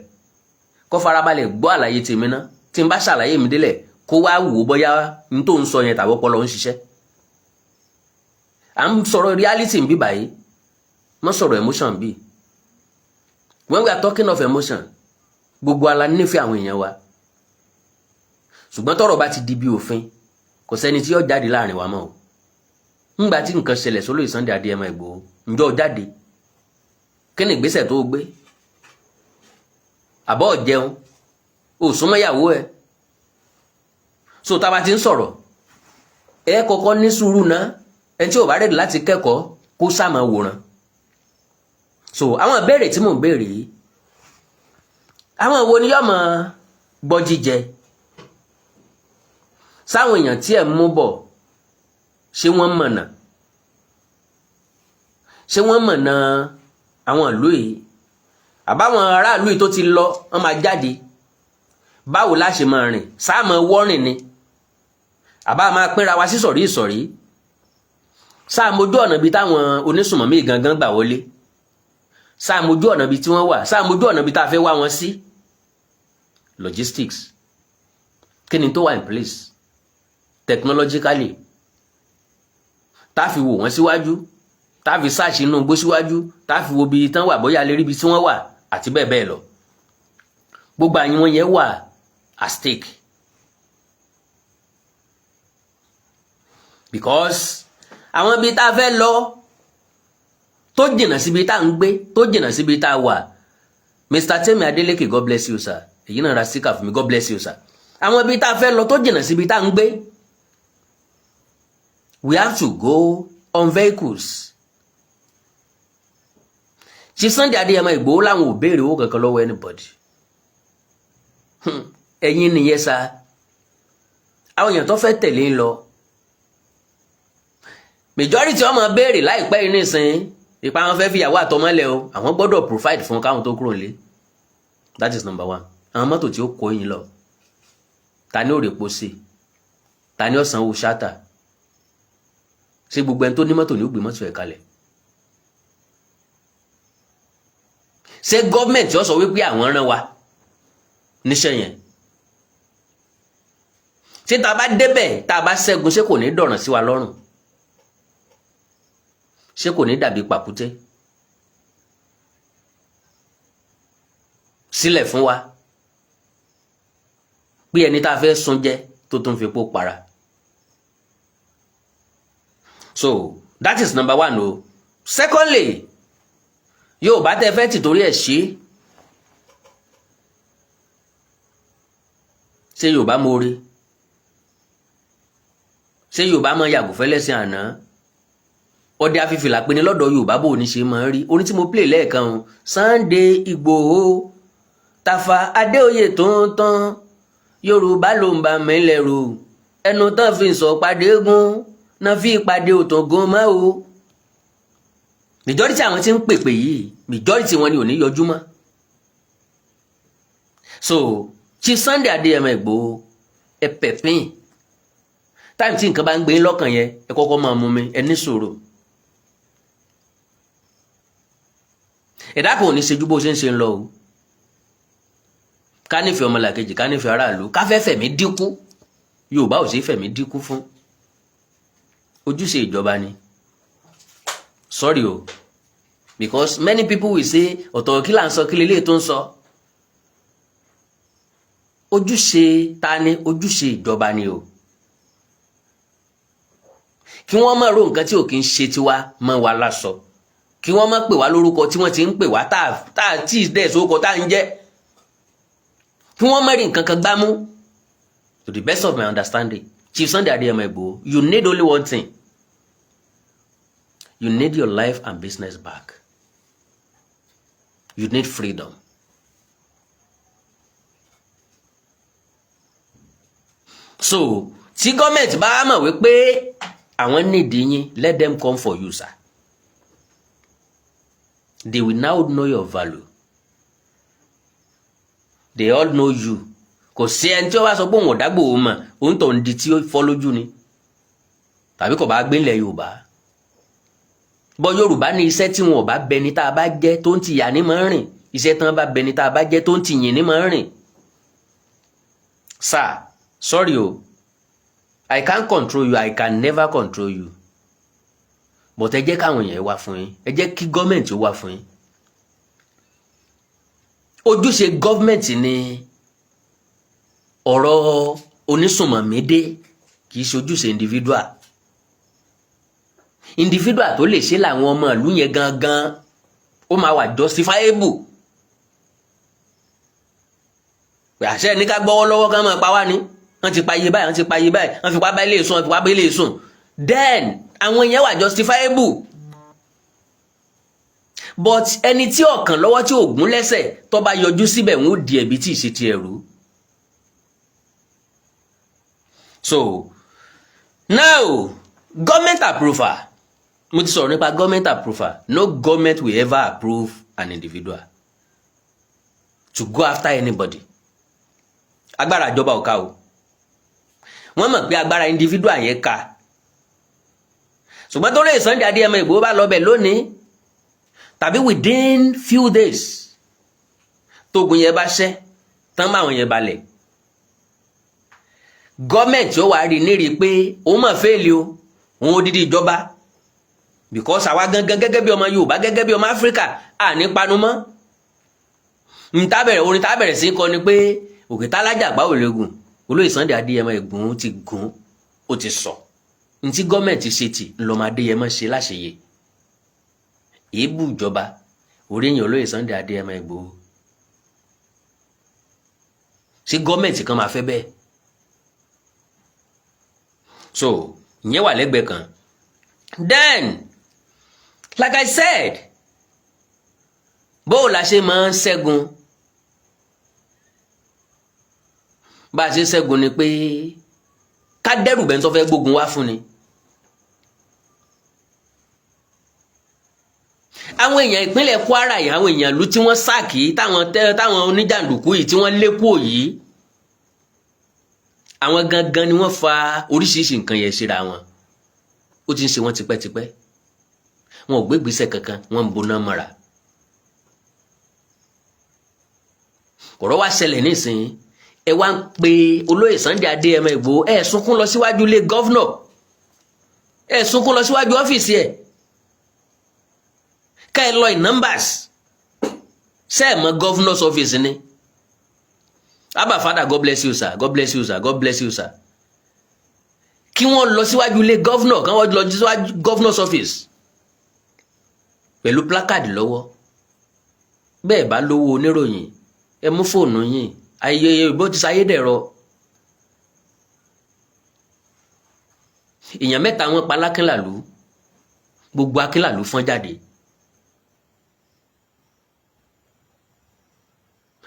Speaker 2: kó farabalẹ̀ gbọ́ àlàyé tèmi ná. Tí n bá ṣàlàyé mi délẹ̀, kó wá wò ó bóyá n tó ń sọ yẹn tàbí ọpọlọ ń ṣiṣẹ́. À ń sọ̀rọ̀ reality ń bí báyìí, mọ́ sọ̀rọ̀ emotion bí. When we are talking of emotion, gbogbo ala nífẹ̀ẹ́ àwọn èèyàn wa, ṣùgbọ́n tọ́rọ̀ bá ti di bí òfin, kò sẹ́ni tí yóò jáde láàrin wa mọ́ o. Ńgbà tí nǹkan ṣẹlẹ̀ sólóyè Sunday Adéyẹmọ Ìgbòho, ǹjọ́ jáde? Kí ni ìgbésẹ̀ tó gbé? Àbọ̀ jẹun ò súnmọ́ ìyàwó ẹ̀. So tá a bá ti ń sọ̀rọ̀, ẹ kọ́kọ́ ní sùúrù ná. Ẹni tí ò bá ready láti kẹ́kọ̀ọ́, kó sáà máa wòran. So àwọn ìbéèrè tí mò ń béèrè yìí, àwọn wo ni yóò máa gbọ́ jíjẹ sáwọn èèyàn tí ẹ̀ ń mú bọ̀? Ṣé wọ́n mọ̀nà? Ṣé wọ́n mọ̀nà àwọn ìlú yìí? Àbáwọn aráàlú yìí tó ti lọ, wọ́n máa jáde. Báwo la ṣe máa rìn? Sáà máa wọ́rìn ni, àbá máa pínra wa sí sọ̀rí ìsọ̀rí? Sáà mojú ọ̀nà bíi táwọn onísùnmọ̀mí gangan gbà wọlé? Sáà mojú ọ̀nà bíi tí wọ́n wà? Sáà mojú ọ̀nà bíi tá a fẹ́ wá wọn sí? Logistics, kí ni tó wà in place technologically tá a fi wò wọ́n síwájú, tá a fi search inú igbó síwájú, tá a fi wo ibi tán wà, bóyá lè rí ibi tí wọ́n wà, àti bẹ́ẹ̀ bẹ́ẹ̀ lọ? Gbogbo àyìn yẹn wà at stake, because àwọn ibi tá a fẹ́ lọ tó jìnnà síbi tá à ń gbé, tó jìnnà síbi tá a wà. Mr. Temi Adeleke, God bless you, sir. Èyí náà ra síkà fún mi. God bless you, sir. Àwọn ibi tá a fẹ́ lọ tó jìnnà síbi tá à ń gbé, we have to go on vehicles. Chief Sunday Adéyẹmọ Ìgbòho làwọn ò béèrè owó kankan lọ́wọ́ anybody. Ẹ̀yin nìyẹn sa. Àwọn èèyàn tó fẹ́ tẹ̀lé ń lọ, majority ọmọ béèrè láìpẹ́ yìí nísìnyí ipa wọn fẹ́ fìyàwó àtọmọ́lẹ̀ o. Àwọn gbọ́dọ̀ provide fún káwọn tó kúrò nílé. That is number one. Àwọn mọ́tò tí ó kó yín lọ, ta ni ó rèpo sí? Ta ni ó sanwó ṣáàtà? Ṣé gbogbo ẹni tó ní mọ́tò ní ó gbé mọ́tò ẹ̀ kalẹ̀? Ṣé gọ́ọ̀mẹ̀ntì ó sọ wípé àwọn rán wa níṣẹ́ yẹn? Ṣé tá a bá débẹ̀, tá a bá ṣẹ́gun, ṣé kò ní dọ̀ràn sí wa lọ́rùn? Ṣé kò ní dàbí pàkúté sílẹ̀ fún wa pé ẹni tá a fẹ́ sun jẹ tó tún fi epo para? So that is number one o. Secondly, yóò bá tẹ fẹ́ tìtorí ẹ̀ ṣe, Ṣé Yorùbá mọ̀ọ́re? Ṣé Yorùbá máa yàgò fẹ́lẹ́sìn àná? Ọdẹ afífìlà pé ní lọ́dọ̀ Yorùbá, bò ní ṣe máa ń rí orin tí mo play lẹ́ẹ̀kan o. Sunday Ìgbòho, Tàfà Adéoyè tó ń tán, Yorùbá ló ń bà mí lẹ́rù, ẹnu tán fi sọ pàdé gún náà fi pàdé òtún mọ́ o. Majority àwọn tí ń pèpè yìí, majority wọn ni ò ní yọjú mọ́. So Chief Sunday Adéyẹmọ Ìgbòho, ẹ pẹ̀pín time tí nǹkan bá ń gbé yín lọ́kàn yẹn, ẹ kọ́kọ́ máa mú mi, ẹ ní sùúrù. Ẹ̀dá kan ò ní ṣe ju bó ṣe ń ṣe ń lọ o. Ká nífẹ̀ẹ́ ọmọlàkejì, ká nífẹ̀ẹ́ aráàlú, ká fẹ́ fẹ̀mí dínkù. Yorùbá ò sí fẹ̀mí dínkù fún ojúṣe ìjọba ni. Sorry o, because many people will say ọ̀tọ̀ kí là ń sọ, kí lélẹ́yìí tó ń sọ. Ojúṣe ta ni? Ojúṣe ìjọba ni o, kí wọ́n má ro nǹkan tí ò kí ń ṣe tiwa mọ́ wa lásọ, kí wọ́n má pè wá lórúkọ tí wọ́n ti ń pè wá tá a tí ì dẹ̀ sóko tá à ń jẹ́, kí wọ́n má rí nǹkan kan gbámú. To the best of my understanding, Chief Sunday Adéyẹmọ Ìgbòho, you need only one thing: you need your life and business back. You need freedom. So tí gọ́ọ̀mẹ̀ntì bá mọ̀ wípé àwọn nídìí yín, let them come for you, sir. They will now know your value. They all know you. Kò sí ẹni tí ó bá sọ pé òun ò dágbò òun mọ̀, òun tó ń di tí ó fọ́ lójú ni, tàbí kò bá gbé ńlẹ̀ Yorùbá bọ́. Yorùbá ní iṣẹ́ tí wọn ò bá bẹni tá a bá jẹ́ tó ń tìyà ní máa ń rìn, iṣẹ́ tí wọ́n bá bẹni tá a bá jẹ́ tó ń tìyìn ní máa ń rìn. Sir, sorry o, I can't control you, I can never control you, but ẹ jẹ́ káwọn èèyàn wá fún yín, ẹ jẹ́ kí gọ́ọ̀mẹ̀ntì ó wá fún yín. Ojúṣe gọ́ọ̀mẹ̀ntì ni ọ̀rọ̀ onísùnmọ̀mí dé, kì í ṣe ojúṣe individual. Individual tó lè ṣe làwọn ọmọ ìlú yẹn gangan, ó máa wà justifiable. Àṣẹ ní ká gbọ́wọ́ lọ́wọ́ ká máa pa wá ni. Wọ́n ti pa iye báyìí, wọ́n ti pa iye báyìí, wọ́n fi pa bá ilé sùn, wọ́n fi pa bá ilé sùn, then àwọn yẹn wà justifiable. But ẹni tí ọ̀kàn lọ́wọ́, tí ògún lẹ́sẹ̀, tó bá yọjú síbẹ̀, wọ́n ó di ẹ̀bi tí ì ṣe ti ẹ̀rú. So now, government approval, mo ti sọ̀rọ̀ nípa government approval. No government will ever approve an individual to go after anybody. Agbára ìjọba ò ká o. Wọ́n mọ̀ pé agbára individual yẹn ká, ṣùgbọ́n tó lè Sunday Adéyẹmọ Ìgbòho bá lọ bẹ̀ lónìí tàbí within few days, tógun yẹn bá ṣẹ́ tán, báwọn yẹn balẹ̀, gọ́ọ̀mẹ̀ntì ó wàá rí nírí pé òun mọ̀ fail o, òun odidi ìjọba, because àwa gangan gẹ́gẹ́ bí ọmọ Yorùbá, gẹ́gẹ́ bí ọmọ Áfíríkà, à ní panu mọ́. N tá bẹ̀rẹ̀ orin, tá bẹ̀rẹ̀ sí kọ ni pé òkè tálájà àgbáwò lẹ́gùn, olóyè Sunday Adéyẹmọ Ìgbòho ti gùn, ó ti sọ ntí gọ́ọ̀mẹ̀ntì ṣe tì ńlọmọ Adéyẹmọ ṣe láṣeyẹ. Èébú ìjọba oríyìn olóyè Sunday Adéyẹmọ Ìgbòho, ṣé gọ́ọ̀mẹ̀ntì kan máa fẹ́ bẹ́ẹ̀? So ìyẹn wà lẹ́gbẹ̀ẹ́ kan. Then, like I said, bó o la ṣe máa ń ṣẹ́gun, bá a ṣe ṣẹ́gun ni pé ká dẹ́rù bẹ́ẹ̀ tó fẹ́ gbógun wá fún ni. Àwọn èèyàn ìpínlẹ̀ Kwara yìí, àwọn èèyàn ìlú tí wọ́n sáàkì, táwọn oníjàǹdùkú yìí tí wọ́n lé kúò yìí, àwọn gangan ni wọ́n fa oríṣiríṣi nǹkan yẹn síra wọn. Ó ti ń ṣe wọ́n tipẹ́tipẹ́, wọn ò gbégbèsè kankan, wọ́n ń boná mọ́ra. Ọ̀rọ̀ wá ṣẹlẹ̀ nísìnyí, ẹ wá ń pe olóyè Sunday Adéyẹmọ Ìgbòho, ẹ sunkún lọ síwájú ilé governor, ẹ sunkún lọ síwájú ọ́fíìsì ẹ̀, ká ẹ lọ in numbers. Ṣé ẹ mọ governor's office ni? Abba Father, God bless you, sir. God bless you, sir. God bless you, sir. Kí wọ́n lọ síwájú ilé governor, kí wọ́n lọ síwájú governor's office pẹ̀lú placard lọ́wọ́. Bẹ́ẹ̀ bá lówó oníròyìn, ẹ mú fóònù yín. Ayẹyẹ ìbò ti sáyé dẹ̀rọ. Èèyàn mẹ́ta wọn pa lákínlàlú, gbogbo Akínlàlú fọ́n jáde.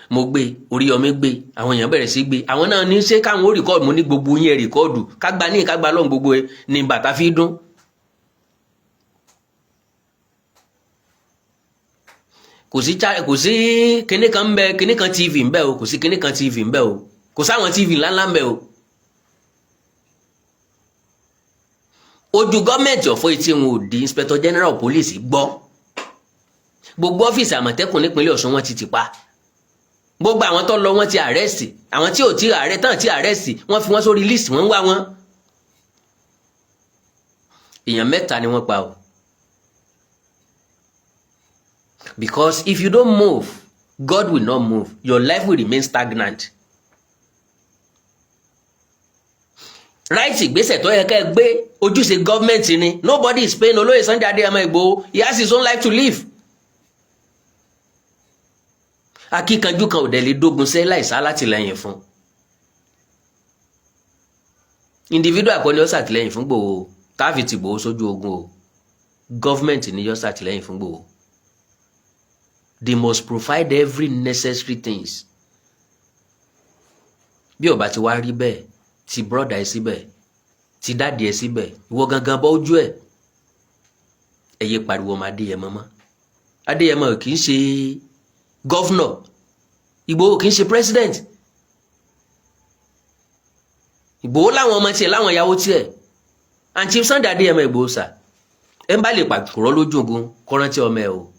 Speaker 2: Mo gbé, Oríyọmí gbé, àwọn èèyàn bẹ̀rẹ̀ sí gbé. Àwọn náà ní ṣé káwọn ó record. Mo ní gbogbo yín ẹ record, kágbá ní kágbá lọ́hùn, gbogbo ẹ ní bàtà fi dún. Kò sí kinní kan ń bẹ, kinní kan TV ń bẹ o, kò sí kinní kan TV ń bẹ o, kò sáwọn TV ńláńlá ń bẹ o. Ojú gọ́ọ̀mẹ̀ntì ọ̀fọ́ etí wọn ò di. Inspector General Police gbọ́, gbogbo ọ́fíìsì Àmọ̀tẹ́kùn nípínlẹ̀ Ọ̀ṣun wọn ti tì pa. Gbogbo àwọn tó lọ wọ́n ti arrest, àwọn tí ò tí arrest tán tí arrest, wọ́n fi wọ́n sórí list, wọ́n ń wá wọn. Èèyàn mẹ́ta ni wọ́n pa o. Because if you don't move, God will not move. Your life will remain stagnant. Right, ìgbésẹ̀ tó yẹ ká ẹ gbé, ojúṣe gọ́ọ̀mẹ̀ntì ni. Nobody is paying Olóyè Sunday Adéyẹmọ Ìgbòho. He has his own life to live. Akíkanjú kan ò dẹ̀ lè dógun sẹ́ láìsá látìlẹ́yìn fún. Individual kọ́ ni ó ṣàtìlẹ́yìn fún Ìgbòho káfí ti Ìgbòho sójú ogun o. Gọ́ọ̀mẹ̀ntì ni yó ṣàtìlẹ́yìn fún Ìgbòho. They must provide every necessary things. Bí ó bá ti wá rí bẹ́ẹ̀, ti brother ẹ síbẹ̀, ti daddy ẹ síbẹ̀, ìwọ gangan bọ́ ojú ẹ̀. Ẹ yé pariwo ọmọ Adéyẹmọ mọ́. Adéyẹmọ kì í ṣe governor, Ìgbòho kì í ṣe president. Ìgbòho láwọn ọmọ tiẹ̀, láwọn ìyàwó tiẹ̀. And Chief Sunday Adéyẹmọ Ìgbòho sà, ẹ ń bá lè pàkúrọ̀ lójú ogun kọ́rántí ọmọ ẹ o.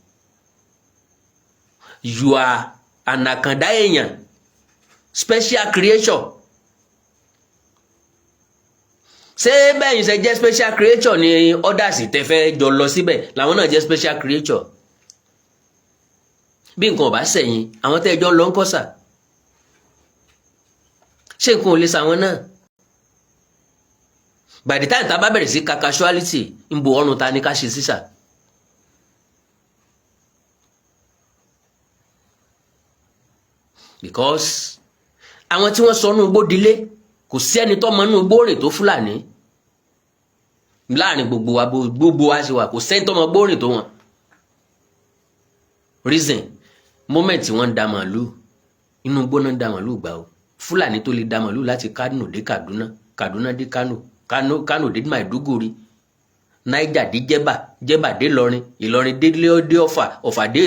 Speaker 2: You are an àkàndá èèyàn, special creature. Ṣé bẹ́ẹ̀ yìí ṣe jẹ́ special creature ni others tẹ́ fẹ́ jọ lọ síbẹ̀ làwọn náà jẹ́ special creature? Bí nǹkan ò bá sẹ̀yìn àwọn tẹ́ jọ ń lọ ń kọ́sà, ṣé nǹkan ò lè sàwọn náà? By the time tá a bá bẹ̀rẹ̀ sí ka casualty, ń bo ọrùn ta ni ká ṣe sísà. Because àwọn tí wọ́n sọ inú igbó dilé, kò sí ẹni tó mọ inú igbó rìn tó Fúlàní láàrin gbogbo wa. Gbogbo wa ṣe wà, kò sẹ́ni tó mọ igbó rìn tó wọn. Reason, moment tí wọ́n ń da màálù inú igbó náà ń da màálù gbà o. Fúlàní tó lè da màálù láti Kánò dé Kaduna, Kaduna dé Kánò, Kánò dé Maiduguri, Niger dé Jẹ́bà, Jẹ́bà dé Ìlọrin, Ìlọrin dé dé Ọ̀fà, Ọ̀fà dé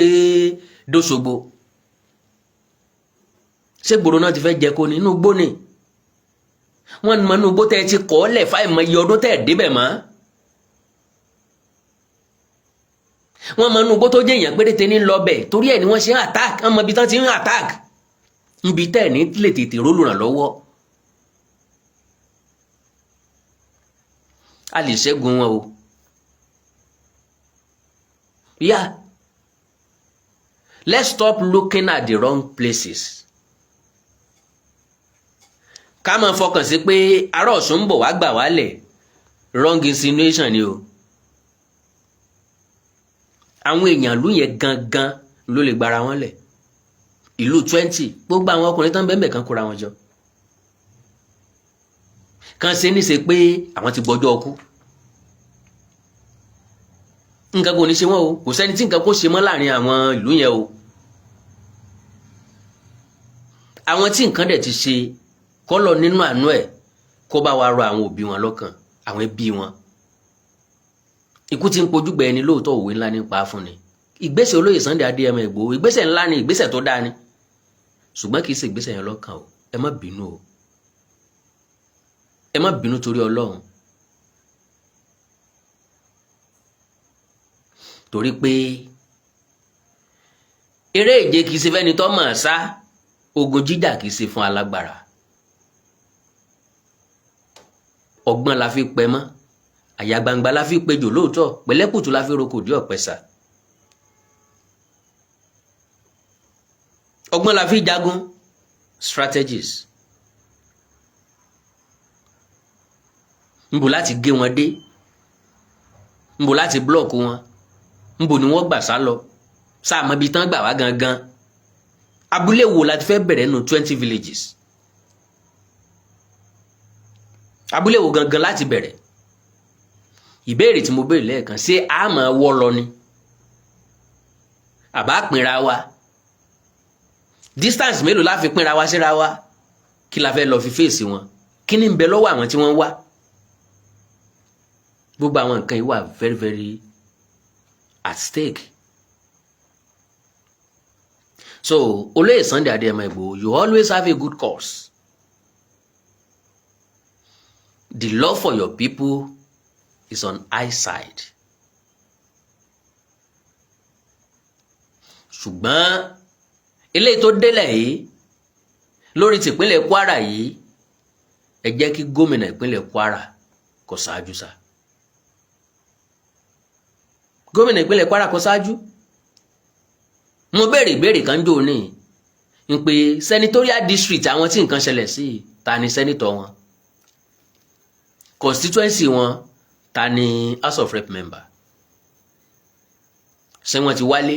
Speaker 2: dóṣogbo. Ṣé gbòòrò náà ti fẹ́ jẹ kó ní inú igbó ni wọ́n mọ inú igbó tẹ́ ẹ ti kọ́ lẹ̀ fáìmọ̀ iye ọdún tẹ́ ẹ débẹ̀ mọ́. Wọ́n mọ inú igbó tó jẹ́ èèyàn péréte ní lọ́bẹ̀, torí ẹ̀ ni wọ́n ṣe ń attack. Wọ́n mọ ibi tán ti ń attack, níbi tẹ́ ẹ̀ ní lè tètè rólùrànlọ́wọ́. A lè ṣẹ́gun wọn o. Yeah, let's stop looking at the wrong places. Ká máa fọkàn sí pé ará Ọ̀ṣun ń bọ̀ wá gbà wálẹ̀, wrong insinuation ni o. Àwọn èèyàn ìlú yẹn gangan ló lè gbára wọn lẹ̀. Ìlú 20, gbogbo àwọn ọkùnrin tán bẹ́ẹ̀ kan kóra wọn jọ kan ṣe ní ṣe pé àwọn ti gbọ́jọ́ ọkú, nǹkan kò ní ṣe wọ́n o. Kò sẹ́ni tí nǹkan kò ṣe mọ́ láàrin àwọn ìlú yẹn o. Àwọn tí nǹkan dẹ̀ ti ṣe kọ́lọ̀ nínú àánú ẹ̀ kó bá wa rọ àwọn òbí wọn lọ́kàn, àwọn ẹbí wọn. Ikú tí ń pojú gbẹ ẹni lóòótọ́, òwe ńlá nípa fún ni. Ìgbésẹ̀ olóyè Sunday Adéyẹmọ Ìgbòho, ìgbésẹ̀ ńlá ni, ìgbésẹ̀ tó dáa ni, ṣùgbọ́n kì í ṣe ìgbésẹ̀ yẹn lọ́kàn o. Ẹ má bínú o, ẹ má bínú torí Ọlọ́run, torí pé eré ìje kì í ṣe fẹ́ni tó mọ̀ sá, ogun jíjà kì í ṣe fún alágbára. Ọgbọ́n la fi pẹ mọ́, àyà gbangba la fi pejò lóòótọ́, pẹ̀lẹ́kùtù la fi roko dí ọ̀pẹ sà. Ọgbọ́n la fi jagun, strategies. Nbò láti gé wọn dé, nbò láti block wọn, nbò ni wọ́n gbà sá lọ, sáà mọ ibi tán gbà wá gangan. Abúlé wo la ti fẹ́ bẹ̀rẹ̀ nù 20 villages? Abúlé wo gangan láti bẹ̀rẹ̀? Ìbéèrè tí mo béèrè lẹ́ẹ̀kan, ṣé a máa wọ́ lọ ni àbá pínra wa? Distance mélòó la fi pínra wa síra wa? Kí la fẹ́ lọ fi fèsì wọn? Kí ni ń bẹ lọ́wọ́ àwọn tí wọ́n ń wá? Gbogbo àwọn nǹkan yìí wà very, very at stake. So Olóyè Sunday Adéyẹmọ Ìgbòho, you always have a good cause. The love for your people is on high side, ṣùgbọ́n eléyìí tó délẹ̀ yìí lórí tìpínlẹ̀ Kwara yìí, ẹ jẹ́ kí gómìnà ìpínlẹ̀ Kwara kó ṣáájú sá. Gómìnà ìpínlẹ̀ Kwara kó ṣáájú. Mo béèrè ìbéèrè kan jò ní ń pé senatorial district àwọn tí nǹkan ṣẹlẹ̀ sí, ta ni senator wọn? Constituency wọn, ta ni House of Rep member? Ṣé wọ́n ti wálé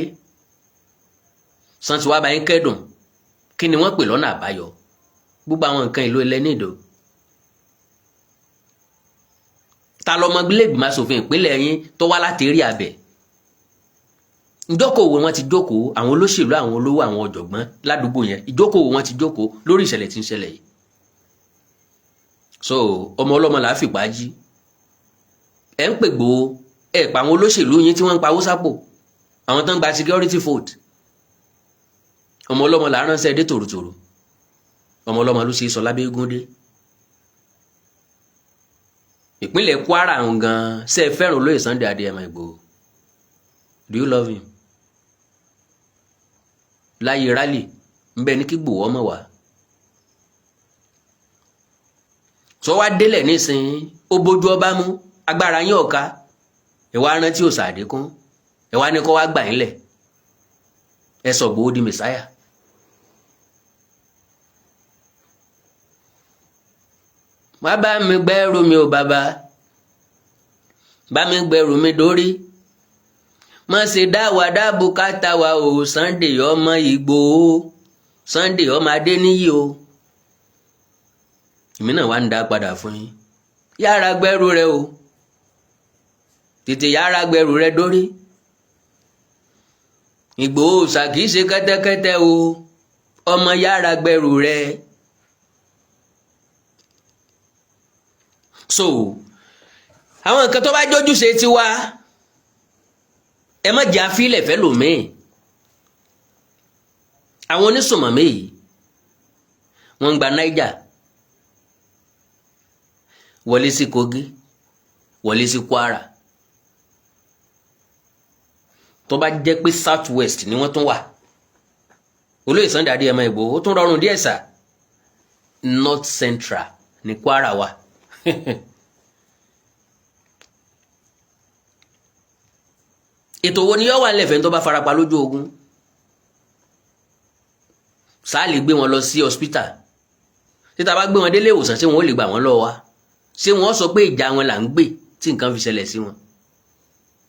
Speaker 2: sàn tí wàá bá yín kẹ́dùn? Kí ni wọ́n pè lọ́nà àbáyọ? Gbogbo àwọn nǹkan ìlú ẹlẹ́nìdò. Ta lọmọ ilé-ìgbìmọ̀ asòfin ìpínlẹ̀ yín tó wá láti rí abẹ? Ìjókòó wọn ti jókòó, àwọn olóṣèlú, àwọn olówó, àwọn ọ̀jọ̀gbọ́n ládùúgbò yẹn, ìjókòó wọn ti jókòó lórí ìṣẹ̀lẹ̀ tí ń ṣẹlẹ̀ yìí? So ọmọ ọlọ́mọ là á fìpá jí. Ẹ̀ ń pègbò ẹ̀ pa àwọn olóṣèlú yín tí wọ́n ń pawó sápò, àwọn tó ń gba security vote. Ọmọ ọlọ́mọ là á ránṣẹ́ dé tòrótòró. Ọmọ ọlọ́mọ ló ṣe é sọ lábẹ́ eégún dé ìpínlẹ̀ Kwara gan. Ṣe é fẹ́ràn olóyè Sunday Adéyẹmọ Ìgbòho? Do you love him? Láyé rally ńbẹ ní kí Ìgbòho ọmọ wá sọ wá délẹ̀ nísìnyí, ó bójú ọba mú agbára yín ọ̀ka. Ẹ wá rántí òòsà àdínkù, ẹ wá ní kó wá gbà yín lẹ̀. Ẹ sọ Ìgbòho di mẹsáyà. Wá bá mi gbẹ́rù mi ò bàbá, bá mi gbẹ́rù mi dórí, má ṣe dá wa dá bùkátà wa o. Sunday ọmọ Ìgbòho, Sunday ọmọ Adéníyì o, èmi náà wá ń dá padà fún yín. Yára gbẹ́rù rẹ o, tètè yára gbẹ́rù rẹ dórí. Ìgbòho ṣà kìí ṣe kẹ́tẹ́kẹ́tẹ́ o, ọmọ yára gbẹ́rù rẹ. So àwọn nǹkan tó bá jójúṣe tiwa, ẹ má jẹ́ àfilẹ̀ fẹ́ lòmíì. Àwọn onísùnmọ̀mí yìí, wọ́n ń gba Niger wọlé sí Kogi, wọlé sí Kwara. Tó bá jẹ́ pé South West ni wọ́n tún wà, olóyè Sunday Adéyẹmọ Ìgbòho, ó tún rọrùn díẹ̀ sà. North Central ní Kwara wà. Ètò wo ni yóò wà nílẹ̀ fẹ́ni tó bá farapa lójú ogun? Sáà lè gbé wọn lọ sí hospital? Títa bá gbé wọn délé ìwòsàn, ṣé wọn ò lè gbà wọ́n lọ́wọ́ wa? Ṣé wọ́n sọ pé ìjà wọn là ń gbè tí nǹkan fi ṣẹlẹ̀ sí wọn?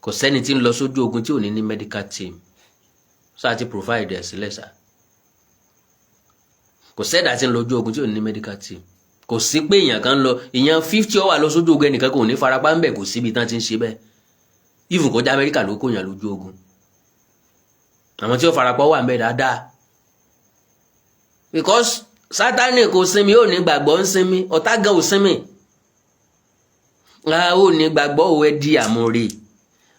Speaker 2: Kò sẹ́ni tí ń lọ sójú ogun tí ò ní ní medical team. Sáà ti provide ẹ̀ sílẹ̀ sá. Kò sẹ́dá tí ń lọ ojú ogun tí ò ní ní medical team. Kò sí pé èèyàn kan lọ, èèyàn 50 ó wà lọ sójú ogun, ẹnìkan kò ní farapa ń bẹ̀. Kò síbi tán ti ń ṣe bẹ́ẹ̀. Even kọjá Amẹ́ríkà ló kó yàn lójú ogun, àwọn tí ó farapa wà ń bẹ̀ dáadáa, because Sátánì kò sinmi, ó ní gbàgbọ́ ń sinmi, ọ̀tá gan ò sinmi, a ó ní gbàgbọ́ ò ẹ di àmúre,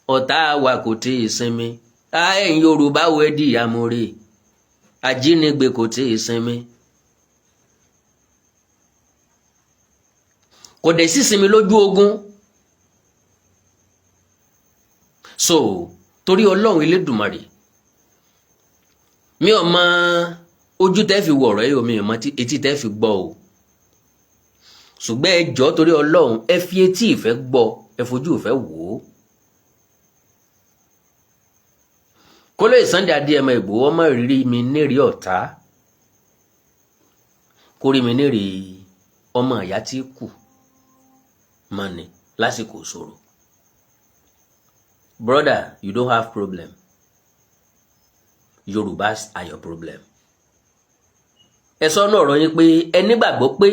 Speaker 2: ọ̀tá wa kò tí ì sinmi. Ẹ̀yin Yorùbá ò ẹ di àmúre, ajínigbé kò tí ì sinmi. Kò dẹ̀ sí sinmi lójú ogun. So torí Ọlọ́run Elédùmarè, mi ò mọ ojú tẹ́ fi wọ̀rọ̀ yìí o, mi ò mọ etí tẹ́ fi gbọ́ o, ṣùgbọ́n ẹ jọ̀ọ́, torí Ọlọ́run, ẹ fi etí ìfẹ́ gbọ́, ẹ fojú ìfẹ́ wò ó. Kólóyè Sunday Adéyẹmọ Ìgbòho ọmọ rírí mi nírìí ọ̀tá, kó rí mi nírìí ọmọ ìyá tí kù mọ́ni lásìkò ìṣòro. Brother, you don't have problem. Yorùbás are your problem. Ẹ sọ ọ́nà ọ̀rọ̀ yín pé ẹ nígbàgbọ́ pé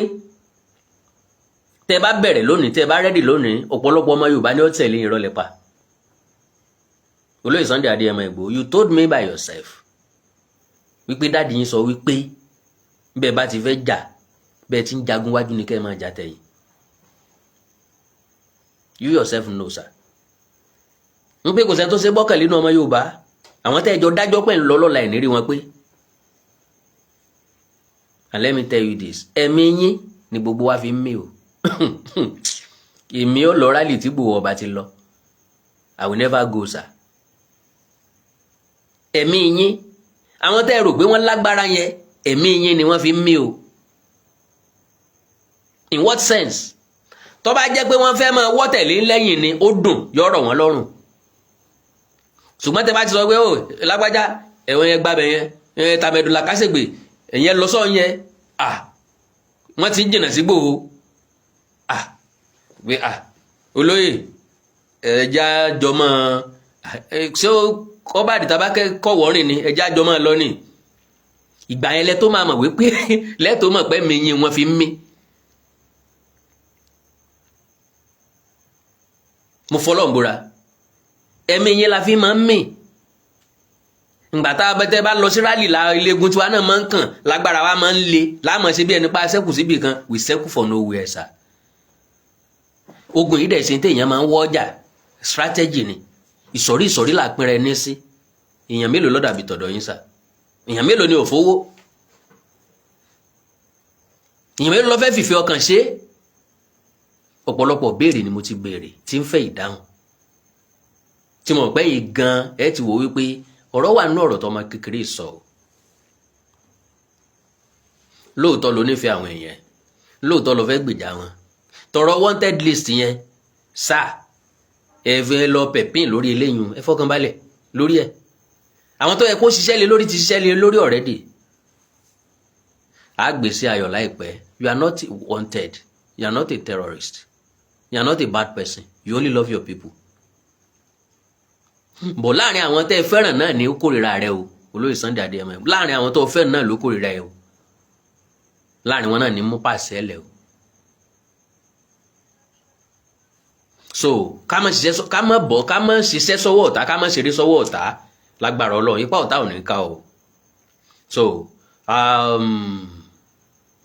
Speaker 2: Tẹ́ bá bẹ̀rẹ̀ lónìí, tẹ́ bá ready lónìí, ọ̀pọ̀lọpọ̀ ọmọ Yorùbá ni ó tẹ̀lé. Irọ́ lẹ pa. Olóyè Sunday Adéyẹmọ Ìgbòho, you told me by yourself wípé daddy yín sọ wípé bẹ́ẹ̀ bá ti fẹ́ jà, bẹ́ẹ̀ ti ń jagun wájú ni kẹ́ ẹ máa jà tẹ̀yìn. You yourself know, sir, ń pé kò sẹ́ni tó ṣe gbọ́kànlé nínú ọmọ Yorùbá. Àwọn tẹ́ ẹ jọ dájọ́ pẹ̀ ń lọ lọ́la ẹ̀ nírí wọn pé. And let me tell you this, ẹ̀mí yín ni gbogbo wa fi ń mí o. Èmi ò lọ rally tí Ìgbòho ọba ti lọ. I will never go, sir. Ẹ̀mí yín, àwọn tẹ́ ẹ rò pé wọ́n lágbára yẹn, ẹ̀mí yín ni wọ́n fi ń mí o. In what sense? Tó bá jẹ́ pé wọ́n fẹ́ máa wọ́ tẹ̀lé lẹ́yìn ni, ó dùn yọ̀rọ̀ wọn lọ́rùn. Ṣùgbọ́n tẹ́ bá ti sọ pé ó lágbájá, ẹ̀wọ̀n yẹn gbàbẹ̀ yẹn, ẹ̀ tàmẹ̀dù làkàṣègbè ẹ̀yẹn lọ sọ́ọ̀ yẹn, à wọ́n ti ń jìnnà sí Ìgbòho, à pé à olóyè ẹ̀já jọmọ́ ṣé ọba àdìtà bá kọ̀wọ́rìn ni, ẹ̀já jọmọ́ lọ ni. Ìgbà yẹn lẹ tó máa mọ̀ wípé lẹ́tọ́ mọ̀ pé mi yín wọ́n fi ń mí. Mo fọlọ́ ń búra, ẹ̀mí yín la fi máa ń mì. Ìgbà tá a bẹ tẹ́ bá lọ sí rally la iléegun tiwa náà máa ń kàn, lágbára wa máa ń le láàmú ṣe bí ẹni pa sẹ́kù síbì kan. We sẹ́kù for nowhere, sir. Ogun yìí dẹ̀ ṣe téèyàn máa ń wọ́ ọjà, strategy ni. Ìsọ̀rí ìsọ̀rí là pín rẹ ní sí. Èèyàn mélòó ló dàbí tọ̀dọ̀ yín, sir? Èèyàn mélòó ni ò fowó? Èèyàn mélòó ló fẹ́ fìfẹ́ ọkàn ṣe? Ọ̀pọ̀lọpọ̀ béèrè ni mo ti béèrè tí ń fẹ́ ìdáhùn, tí mo pẹ́ yìí gan ẹ ti wò wípé ọ̀rọ̀ wà nínú ọ̀rọ̀ tó ọmọ kékeré sọ o. Lóòótọ́ ló nífẹ̀ẹ́ àwọn èèyàn, lóòótọ́ ló fẹ́ gbèjà wọn. Tọrọ wanted list yẹn sáà, ẹ fẹ́ lọ pẹ̀pín lórí eléyìí, ẹ fọkàn balẹ̀ lórí ẹ̀. Àwọn tó yẹ kó ṣiṣẹ́ lé lórí ti ṣiṣẹ́ lé lórí already. A gbèsè ayọ̀ láìpẹ́. You are not wanted, you are not a terrorist, you are not a bad person, you only love your people. Bọ̀ láàrin àwọn tẹ́ ẹ fẹ́ràn náà ní ó kórìíra rẹ o. Olóyè Sunday Adéyẹmọ, láàrin àwọn tó fẹ́ràn náà ló kórìíra ẹ o. Láàrin wọn náà ní mú pàṣẹ lẹ o. So ká má ṣiṣẹ́, ká má bọ̀, ká má ṣiṣẹ́ sọ́wọ́ ọ̀tá, ká má ṣeré sọ́wọ́ ọ̀tá. Lágbára Ọlọ́run, ipá ọ̀tá ò ní ká o. So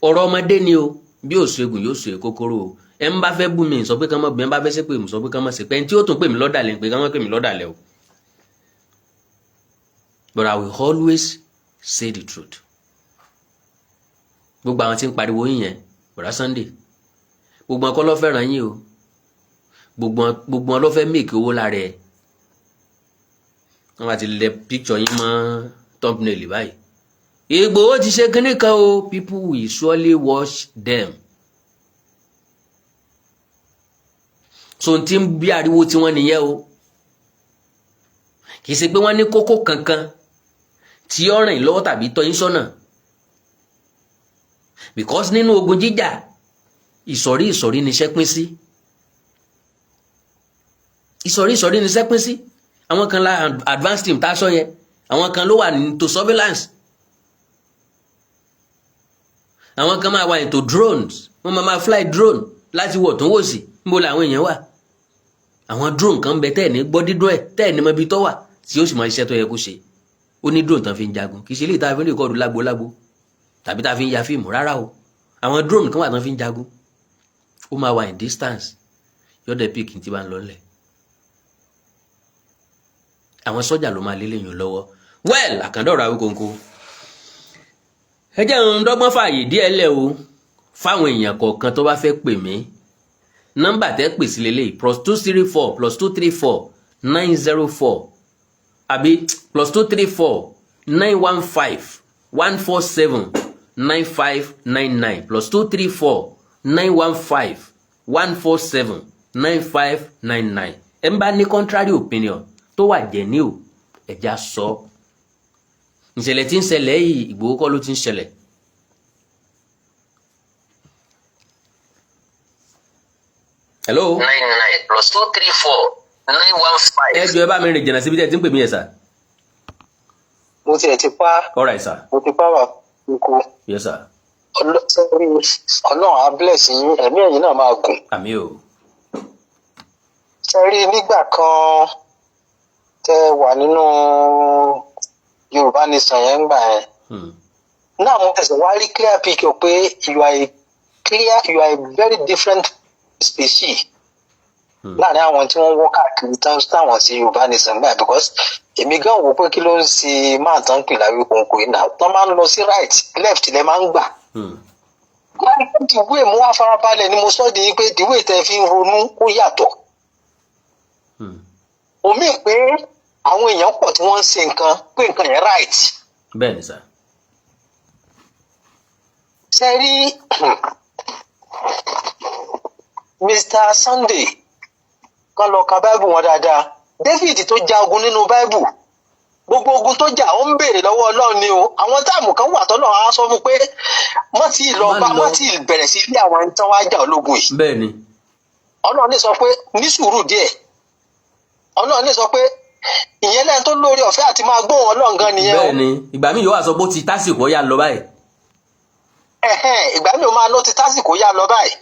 Speaker 2: ọ̀rọ̀ ọmọdé ni o. Bí òṣègùn yóò ṣe kókóró o. Ẹ ń bá fẹ́ bú mi, sọ pé kán mọ̀ bí ẹ ń bá fẹ́ ṣépè mi, sọ pé kán mọ̀ ṣépè. Ẹni tí ó tún pè mí lọ́dàlẹ̀, pé kán mọ̀ pè mí lọ́dàlẹ̀ o. But I will always say the truth. Gbogbo àwọn tí ń pariwo yín yẹn, Bọ̀dá Sunday, gbogbo wọn kọ́ ló fẹ́ràn yín o. Gbogbo wọn ló fẹ́ make owó lára ẹ̀. Wọ́n bá ti lẹ picture yín mọ́ thumbnail báyìí, Ìgbòho ti ṣe kinní kan o, people will surely watch them. So n ti ń bí ariwo tiwọn nìyẹn o. Kì í ṣe pé wọ́n ní kókó kankan tí ó ràn yín lọ́wọ́ tàbí tọ́ yín sọ́nà, because nínú ogun jíjà, ìsọ̀rí ìsọ̀rí níṣẹ́ pín sí. Ìsọ̀rí ìsọ̀rí níṣẹ́ pín sí. Àwọn kan la advance team tá a sọ yẹn, àwọn kan ló wà into surveillance, àwọn kan máa wà into drones, wọ́n máa fly drone láti wọ̀ tó ń wò sí níbo làwọn èèyàn wà. Àwọn drone kan bẹ tẹ́ẹ̀ ní gbọ́ dídún ẹ̀, tẹ́ẹ̀ ní mọ ibi tó wà, tí ó sì mọ iṣẹ́ tó yẹ kó ṣe. Ó ní drone tán fi ń jagun. Kì í ṣe eléyìí tá a fi ń record lágbo lágbo tàbí tá a fi ń ya fíìmù rárá o. Àwọn drone kan wà tán fi ń jagun. Ó máa wà in distance, yọ̀dẹ̀ pick tí bá ń lọ lẹ̀. Àwọn sọ́jà ló máa lélẹ́yìn lọ́wọ́. Well, àkàndọ̀rọ̀ Awíkonko, ẹ jẹ́ ń dọ́gbọ́n fààyè díẹ̀ lẹ̀ o fáwọn èèyàn kọ̀ọ̀kan tó bá fẹ́ pè mí. Nọ́mbà tẹ́ pè sí lélẹ́yìí: +234, +234 904, àbí +234 915 147 9599, +234 915 147 9599. Ẹ ń bá ní contrary opinion tó wà genuine, ẹ̀já sọ. Ìṣẹ̀lẹ̀ tí ń ṣẹlẹ̀ yìí, Ìgbòho kọ́ ló ti ń ṣẹlẹ̀. Hello.
Speaker 4: 99 +234 915.
Speaker 2: Ẹ jọ̀ọ́, ẹ bá mi rìn jìnnà síbi tí ẹ ti ń pè mí yẹn, sir.
Speaker 5: Mo tiẹ̀ ti pa.
Speaker 2: All right, sir.
Speaker 5: Mo ti pa wà kúkú.
Speaker 2: Yes, sir.
Speaker 4: Ọlọ́run á bless yín, ẹ̀mí ẹ̀yin náà máa gùn.
Speaker 2: Àmín o.
Speaker 4: Ṣe rí, nígbà kan tẹ wà nínú Yorùbá Nation yẹn ń gbà yẹn náà, mo tẹ̀sán wá rí clear picture pé you are a very different species láàrin àwọn tí wọ́n wọ́ káàkiri tán táwọn sí Yorùbá Nation gbà, because èmi gan wò pé kí ló ń ṣe máa tán pè láwí kòǹkò yìí náà, tán máa ń lọ sí right, left lẹ máa ń gbà. Wọ́n ní the way mo wá farabalẹ̀ ni mo sọ di pé the way tẹ fi ń ronú ó yàtọ̀. Omi pé àwọn èèyàn pọ̀ tí wọ́n ń ṣe nǹkan pé nǹkan yẹn right.
Speaker 2: Bẹ́ẹ̀ ni sà.
Speaker 4: Ṣe rí, Mr. Sunday kan lọ ka Bible wọn dáadáa. David tó ja ogun nínú Bible, gbogbo ogun tó jà, ó ń béèrè lọ́wọ́ Ọlọ́run ni o. Àwọn time kan wà tọ́lọ́ á sọ fún pé mọ́ tí lọ
Speaker 2: Má
Speaker 4: bá
Speaker 2: lọ.
Speaker 4: Mọ́ tí bẹ̀rẹ̀ sí ilé àwọn ẹni tán wá jà ológun yìí.
Speaker 2: Bẹ́ẹ̀ ni.
Speaker 4: Ọlọ́run lè sọ pé ní sùúrù díẹ̀. Ọlọ́run lè sọ pé ìyẹn lẹ́yìn tó lórí ọ̀fẹ́ àti máa gbóhùn Ọlọ́run gan nìyẹn o.
Speaker 2: Bẹ́ẹ̀ ni, ìgbà míì yóò wá sọ pé ó ti tásìkò, ó yá, lọ báyìí.
Speaker 4: Ẹ̀hẹ́n, ìgbà mi ò máa lọ ti tásìkò, yá, lọ báyìí.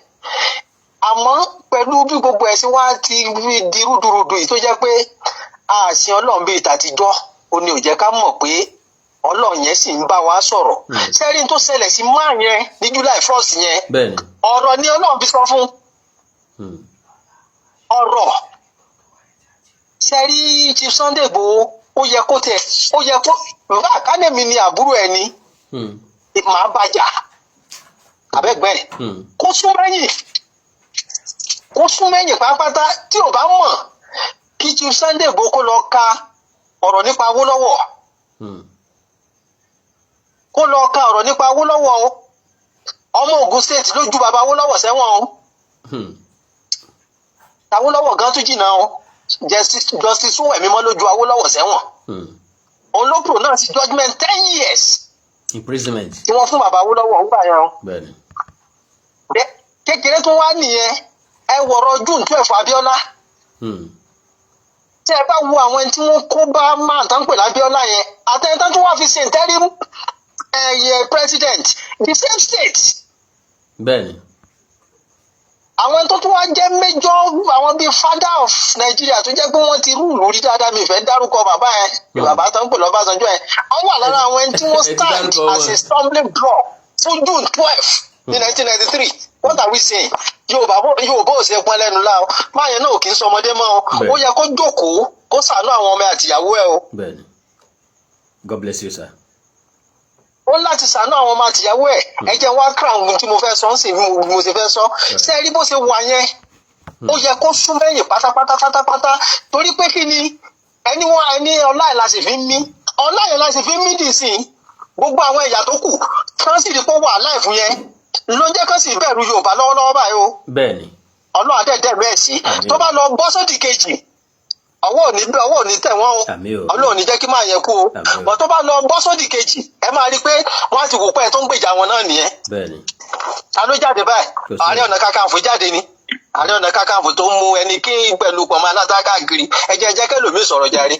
Speaker 4: Àmọ́ pẹ̀lú bí gbogbo ẹ̀sìn wa ti rí di rúdurùdu yìí, tó jẹ́ pé àṣìn Ọlọ́run bíi tàtijọ́, ó ní ò jẹ́ ká mọ̀ pé Ọlọ́run yẹn sì ń bá wa sọ̀rọ̀. Sẹ́rí tó ṣẹlẹ̀ sí máa yẹn ní July 1st yẹn,
Speaker 2: bẹ́ẹ̀ ni
Speaker 4: ọ̀rọ̀ ni Ọlọ́run fi sọ fún ọ̀rọ̀. Sẹ́rí, Chief Sunday Igboho, ó yẹ kó tẹ̀, ó yẹ kó bá àkánẹ́mi ni àbúrò ẹ̀ ni màá bàjá àbẹ́gbẹ́ ẹ̀. Kó sún mẹ́yìn, kó sún mẹ́yìn pátápátá. Tí ò bá mọ̀, kí Chief Sunday Igboho kó lọ ka ọ̀rọ̀ nípa Awólọ́wọ̀. Kó lọ ka ọ̀rọ̀ nípa Awólọ́wọ̀ o. Ọmọ Ògùn State ló ju bàbá Awólọ́wọ̀ sẹ́wọ̀n o. Awólọ́wọ̀ gan tún jìnnà o. Justice Sowemimo ló ju Awólọ́wọ̀ sẹ́wọ̀n. Òun ló pronounce judgement 10 years
Speaker 2: imprisonment
Speaker 4: tí wọ́n fún bàbá Awólọ́wọ̀ ń gbà yẹn o.
Speaker 2: Bẹ́ẹ̀ ni.
Speaker 4: Kékeré tó wá nìyẹn. Ẹ wọ̀rọ̀ June 12 Abíọ́lá. Tẹ́ ẹ bá wo àwọn ẹni tí wọ́n kó bá máa tán pè lábíọ́lá yẹn, àtẹnitán tó wá fi ṣe interim ẹ̀yẹ president, the same state.
Speaker 2: Bẹ́ẹ̀ ni.
Speaker 4: Àwọn tó tún wá jẹ́ major, àwọn bíi father of Nigeria, tó jẹ́ pé wọ́n ti rule rí dáadáa, mi fẹ́ dárúkọ bàbá yẹn, bàbá tó ń pè lọ́básanjọ́ yẹn, wọ́n wà lára àwọn ẹni tí wọ́n
Speaker 2: Ẹ ti
Speaker 4: stand
Speaker 2: dárúkọ
Speaker 4: as a
Speaker 2: wọn.
Speaker 4: stumbling block fún June 12 ní 1993. What are we saying? Yorùbá Yorùbá ò ṣe pọ́n lẹ́nu láò máa yẹn náà, kì í sọmọdé mọ́ o. Ó yẹ kó jókòó, kó ṣàánú àwọn ọmọ àtìyàwó ẹ o.
Speaker 2: Bẹ́ẹ̀ ni. God bless you, sir.
Speaker 4: Ó láti ṣàánú àwọn ọmọ àtìyàwó ẹ. Ẹ jẹ́ wá crown tí mo fẹ́ sọ ń sìn bí mo ṣe fẹ́ sọ. Ṣé ẹ rí bó ṣe wà yẹn, ó yẹ kó sún mẹ́yìn pátápátá pátápátá, torí pé kí ni ẹni wọn ẹni ọlá ẹ̀ la sì fi ń mí, ọlá yẹn la sì fi ń mí dì sí. Gbogbo àwọn ẹ̀yà tó kù kán sì rí pé wà láì fún yẹn ló ń jẹ́ kán sì bẹ̀rù Yorùbá lọ́wọ́lọ́wọ́ báyìí o.
Speaker 2: Bẹ́ẹ̀ ni.
Speaker 4: Ọlọ́run àdẹ́dẹ́ rẹ̀ sí.
Speaker 2: Àmín.
Speaker 4: Tó bá lọ bọ́ sódì kejì, ọwọ́ ò ní tẹ̀ wọ́n o.
Speaker 2: Àmín o.
Speaker 4: Ọlọ́run ò ní jẹ́ kí máa yẹn kú o.
Speaker 2: Àmín o.
Speaker 4: Bọ́ tó bá lọ bọ́ sódì kejì, ẹ máa rí i pé wọ́n á ti wò pé ẹ tó ń gbèjà wọn náà nìyẹn.
Speaker 2: Bẹ́ẹ̀ ni.
Speaker 4: Ta ló jáde báyìí?
Speaker 2: Kò sí.
Speaker 4: Ààrẹ Ọ̀nà Kakanfò jáde ni. Ààrẹ Ọ̀nà Kakanfò tó ń mú ẹni kí pẹ̀lú pọ̀nmọ́ aláta káàkiri. Ẹ jẹ́ jẹ́ kẹ́lòmíì sọ̀rọ̀ jàre.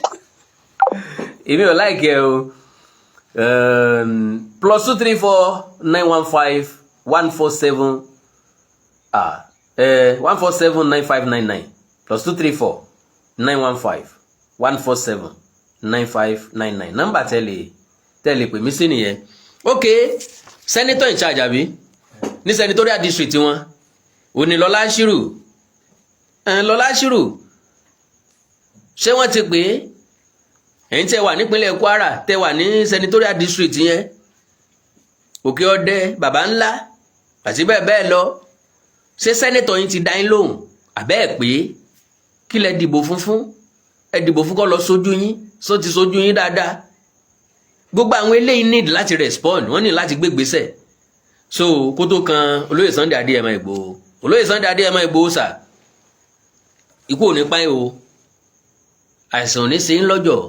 Speaker 2: Èmi ò like ẹ o. +234 915 147 147 9599, +234 915 147 9599. Nọ́mbà tẹ́lẹ̀ tẹ́lẹ̀ pè mí sí nìyẹn. Ok, senator in charge àbí ní senatorial district wọn òní Lọlá Ṣírù. Lọlá Ṣírù, ṣé wọ́n ti pè é? Ẹ̀yin tẹ́ wà nípínlẹ̀ Kwara, tẹ́ wà ní senatorial district yẹn, Òkè Ọdẹ, Baba Ńlá àti bẹ́ẹ̀ bẹ́ẹ̀ lọ, ṣé senator yín ti dá yín lóhùn àbẹ́ ẹ̀ pé kí lẹ dìbò fún fún? Ẹ dìbò fún kó lọ sójú yín, só ti sójú yín dáadáa? Gbogbo àwọn eléyìí need láti respond, wọ́n ní láti gbé gbèsè. So kó tó kan olóyè Sunday Adéyẹmọ Ìgbòho, olóyè Sunday Adéyẹmọ Ìgbòho sà, ikú ò ní pa yín o, àìsàn ò ní ṣe ń lọ́jọ́.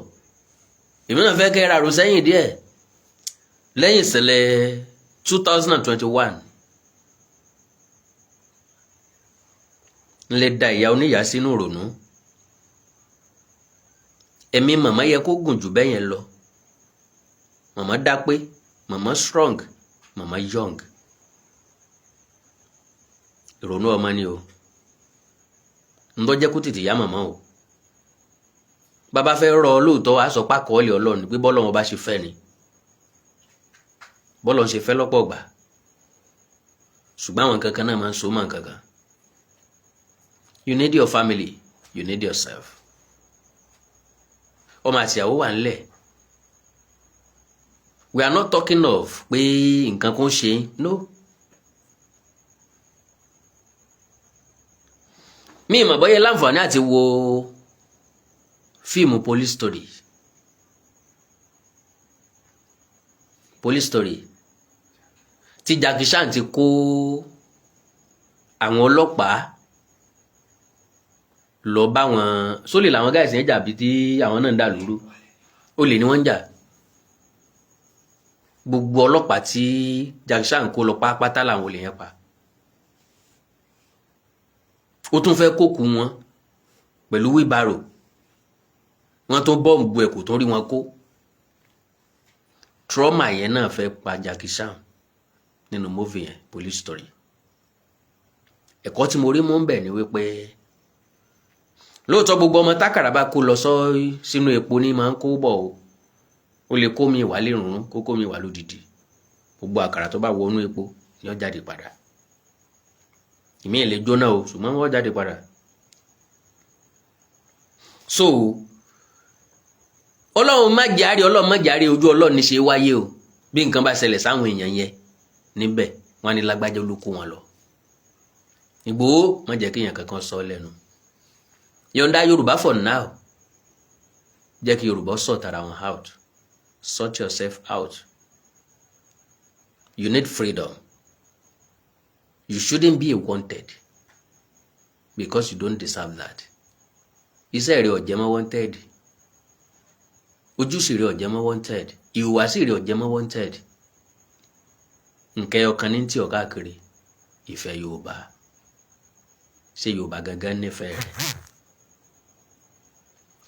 Speaker 2: Èmi náà fẹ́ kẹ́ ẹ ràrò sẹ́yìn díẹ̀ lẹ́yìn ìṣẹ̀lẹ̀ 2021 ń lè da ìyá oníyàá sínú ìrònú. Ẹ̀mí màmá yẹ kó gùn jù bẹ́yẹn lọ. Màmá dá pé, màmá strong, màmá young. Ìrònú ọmọ ni o ńlọ jẹ́ kó tètè yá màmá o. Bàbá fẹ́ rọ ọ lóòótọ́, a sọ pé àkọọ́lẹ̀ Ọlọ́run ni pé bọ́lọ́run bá ṣe fẹ́ ni, bọ́lọ́run ṣe fẹ́ lọ́pọ̀ gbà. Ṣùgbọ́n àwọn kankan náà máa ń so mọ́ nǹkan kan. You need your family, you need yourself. Ọmọ àtìyàwó wà ńlẹ̀. We are not talking of pé nǹkan kan ṣe, no. Mi ìmọ̀ bọ́yẹ láǹfààní àti wo fíìmù Police Story. Police Story tí Jackie Chan ti kó àwọn ọlọ́pàá lọ bá wọn sólè làwọn gáìsì yẹn jà bí tí àwọn náà ń dà lóru, olè ni wọ́n ń jà. Gbogbo ọlọ́pàá tí Jackie Chan kó lọ pátápátá làwọn olè yẹn pa. Ó tún fẹ́ kókù wọn pẹ̀lú wheelbarrow, wọ́n tún bọ́ǹbù ẹ̀, kò tún rí wọn kó. Trauma yẹn náà fẹ́ pa Jackie Chan nínú movie yẹn, Police Story. Ẹ̀kọ́ tí mo rí mú bẹ̀ ni wípé lóòótọ́, gbogbo ọmọ tákàrà bá kó lọ sọ sínú epo ní máa ń kó bọ̀ o. Ó lè kó mi wà lérùn, kó mi wà lódìdí. Gbogbo àkàrà tó bá wọnú epo ni ó jáde padà. Ìmí lè jóná o, ṣùgbọ́n wọ́n jáde padà. So Ọlọ́run má jàre, Ọlọ́run má jàre, ojú Ọlọ́run ní ṣe wáyé o. Bí nǹkan bá ṣẹlẹ̀ sáwọn èèyàn yẹn níbẹ̀, wọ́n á ní lágbájá ló kó wọn lọ. Ìgbòho, má jẹ́ kí èèyàn kankan sọ lẹ́nu. Yọ̀ǹda Yorùbá for now. Jẹ́ kí Yorùbá sort ara wọn out. Sort yourself out. You need freedom. You shouldn't be wanted because you don't deserve that. Iṣẹ́ rẹ̀ ò jẹ́ mọ́ wanted, ojúṣe rẹ̀ ò jẹ́ mọ́ wanted, ìhùwàsí rẹ̀ ò jẹ́ mọ́ wanted. Nǹkan ẹyọ kan ní tí ọ̀ káàkiri, ìfẹ́ Yorùbá. Ṣé Yorùbá gangan nífẹ̀ẹ́ rẹ̀?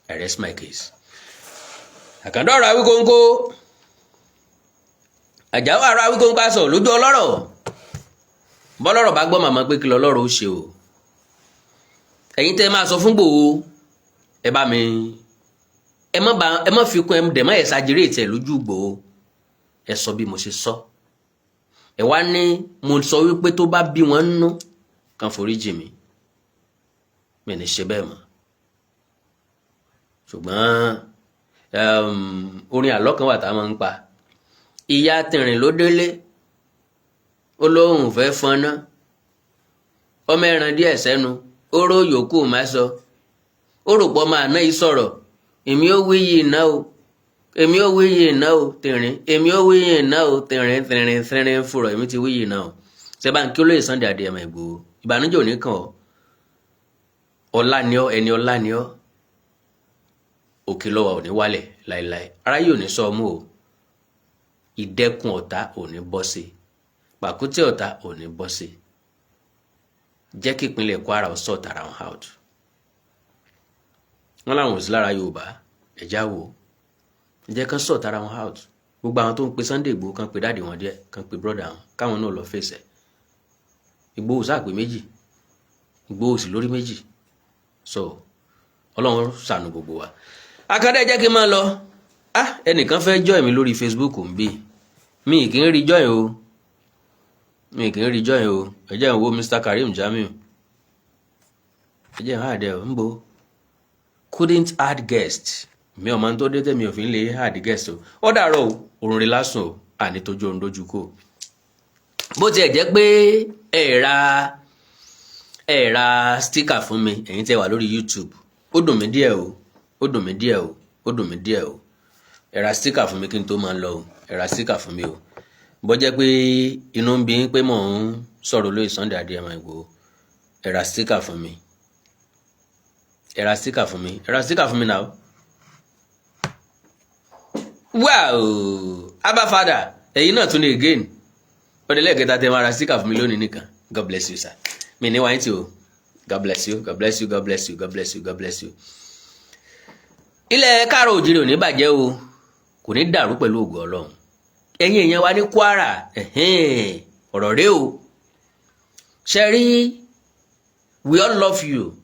Speaker 2: I rest my case. Àkàndá ọ̀rọ̀ Awíkóńkó, àjàwọ̀ àrọ̀ Awíkóńkó aṣọ lójú ọlọ́rọ̀. Bọ́lọ́rọ̀ bá gbọ́ màmá pé kí lọ́lọ́rọ̀ ó ṣe o. Ẹ̀yin tẹ́ máa sọ fún Ìgbòho, ẹ bá mi, ẹ má ba, ẹ má fi kún, ẹ dẹ̀ má exaggerate ẹ lójú Ìgbòho. Ẹ sọ bí mo ṣe sọ. Ẹ wá ní mo sọ wípé tó bá bí wọn nínú kan, foríjì mi, mi ní ṣe bẹ́ẹ̀ mọ́. Ṣùgbọ́n orin àlọ́ kan wà tá a máa ń pa. Ìyá tìrìn ló délé, ó lóun fẹ́ fọnná, ọmọ ẹran díẹ̀ sẹ́nu, ó ró yòókù má sọ, ó rò pọ̀ máa ná yìí sọ̀rọ̀. Èmi ó wí yìí ná o, èmi ó wí yìí ná o, tìrín, èmi ó wí yìí ná o, tìrín tìrín tìrín fúrọ̀, èmi ti wí yìí ná o. Ṣé bá ń kí olóyè Sunday Adéyẹmọ Ìgbòho, ìbànújẹ́ ò ní kàn ọ́. Ọlá ni ọ́, ẹni ọlá ni ọ́. Òkè lọ́wọ́ ò ní wálẹ̀ láéláé. Aráyé ò ní sọ ọmú o. Ìdẹ́kun ọ̀tá ò ní bọ́ sí, pàkúté ọ̀tá ò ní bọ́ sí. Jẹ́ kí ìpínlẹ̀ Kwara ó sort ara wọn out. Wọ́n láwọn ò sí lára Yorùbá, ẹ̀já wò ó, jẹ́ kán sort ara wọn out. Gbogbo àwọn tó ń pe Sunday Igboho, kan pe daddy wọn díẹ̀, kan pe brother wọn, káwọn náà lọ fèsì. Ìgbòho sáà pé méjì, Ìgbòho sì lórí méjì. So Ọlọ́run ṣàánú gbogbo wa. Akadé, jẹ́ kí n máa lọ. Ah, ẹnìkan fẹ́ join mi lórí Facebook ń bí mi kì í rí join o, mi kì í rí join o. Ẹ jẹ́ n wo Mr Karim Jamiu, ẹ jẹ́ n add ẹ ń bo. Couldn't add guest. Mi ò mọ tó dé tẹ̀mí òfin lè add guest o. Ó dàárọ̀ o, òrùn rí lásùn o, àní tójú oorun dójú kò. Bó tiẹ̀ jẹ́ pé ẹ ra sticker fún mi, ẹ̀yin tẹ́ wà lórí YouTube, ó dùn mí díẹ̀ o, ó dùn mí díẹ̀ o, ó dùn mí díẹ̀ o. Ẹ ra sticker fún mi kí n tó máa lọ o. Ẹ ra sticker fún mi o. Bó jẹ́ pé inú ń bí pé mò ń sọ̀rọ̀ lórí Sunday Adéyẹmọ Ìgbòho, ẹ ra sticker fún mi, ẹ ra sticker fún mi, ẹ ra sticker fún mi náà. Wow, Abba Father, ẹ̀yin náà tún ní again. Ọdẹ lẹ́ẹ̀kẹta tẹ máa ra sticker fún mi lónìí nìkan. God bless you, sir. Mi ní wáyé tí o. God bless you, God bless you, God bless you, God bless you, God bless you. Ilẹ̀ káàrọ̀ òjìrì ò ní bàjẹ́ o, kò ní dàrú pẹ̀lú ògo Ọlọ́run. Ẹ̀yin èèyàn wa ní Kwara, ọ̀rọ̀ rẹ o. Ṣe rí, we all love you.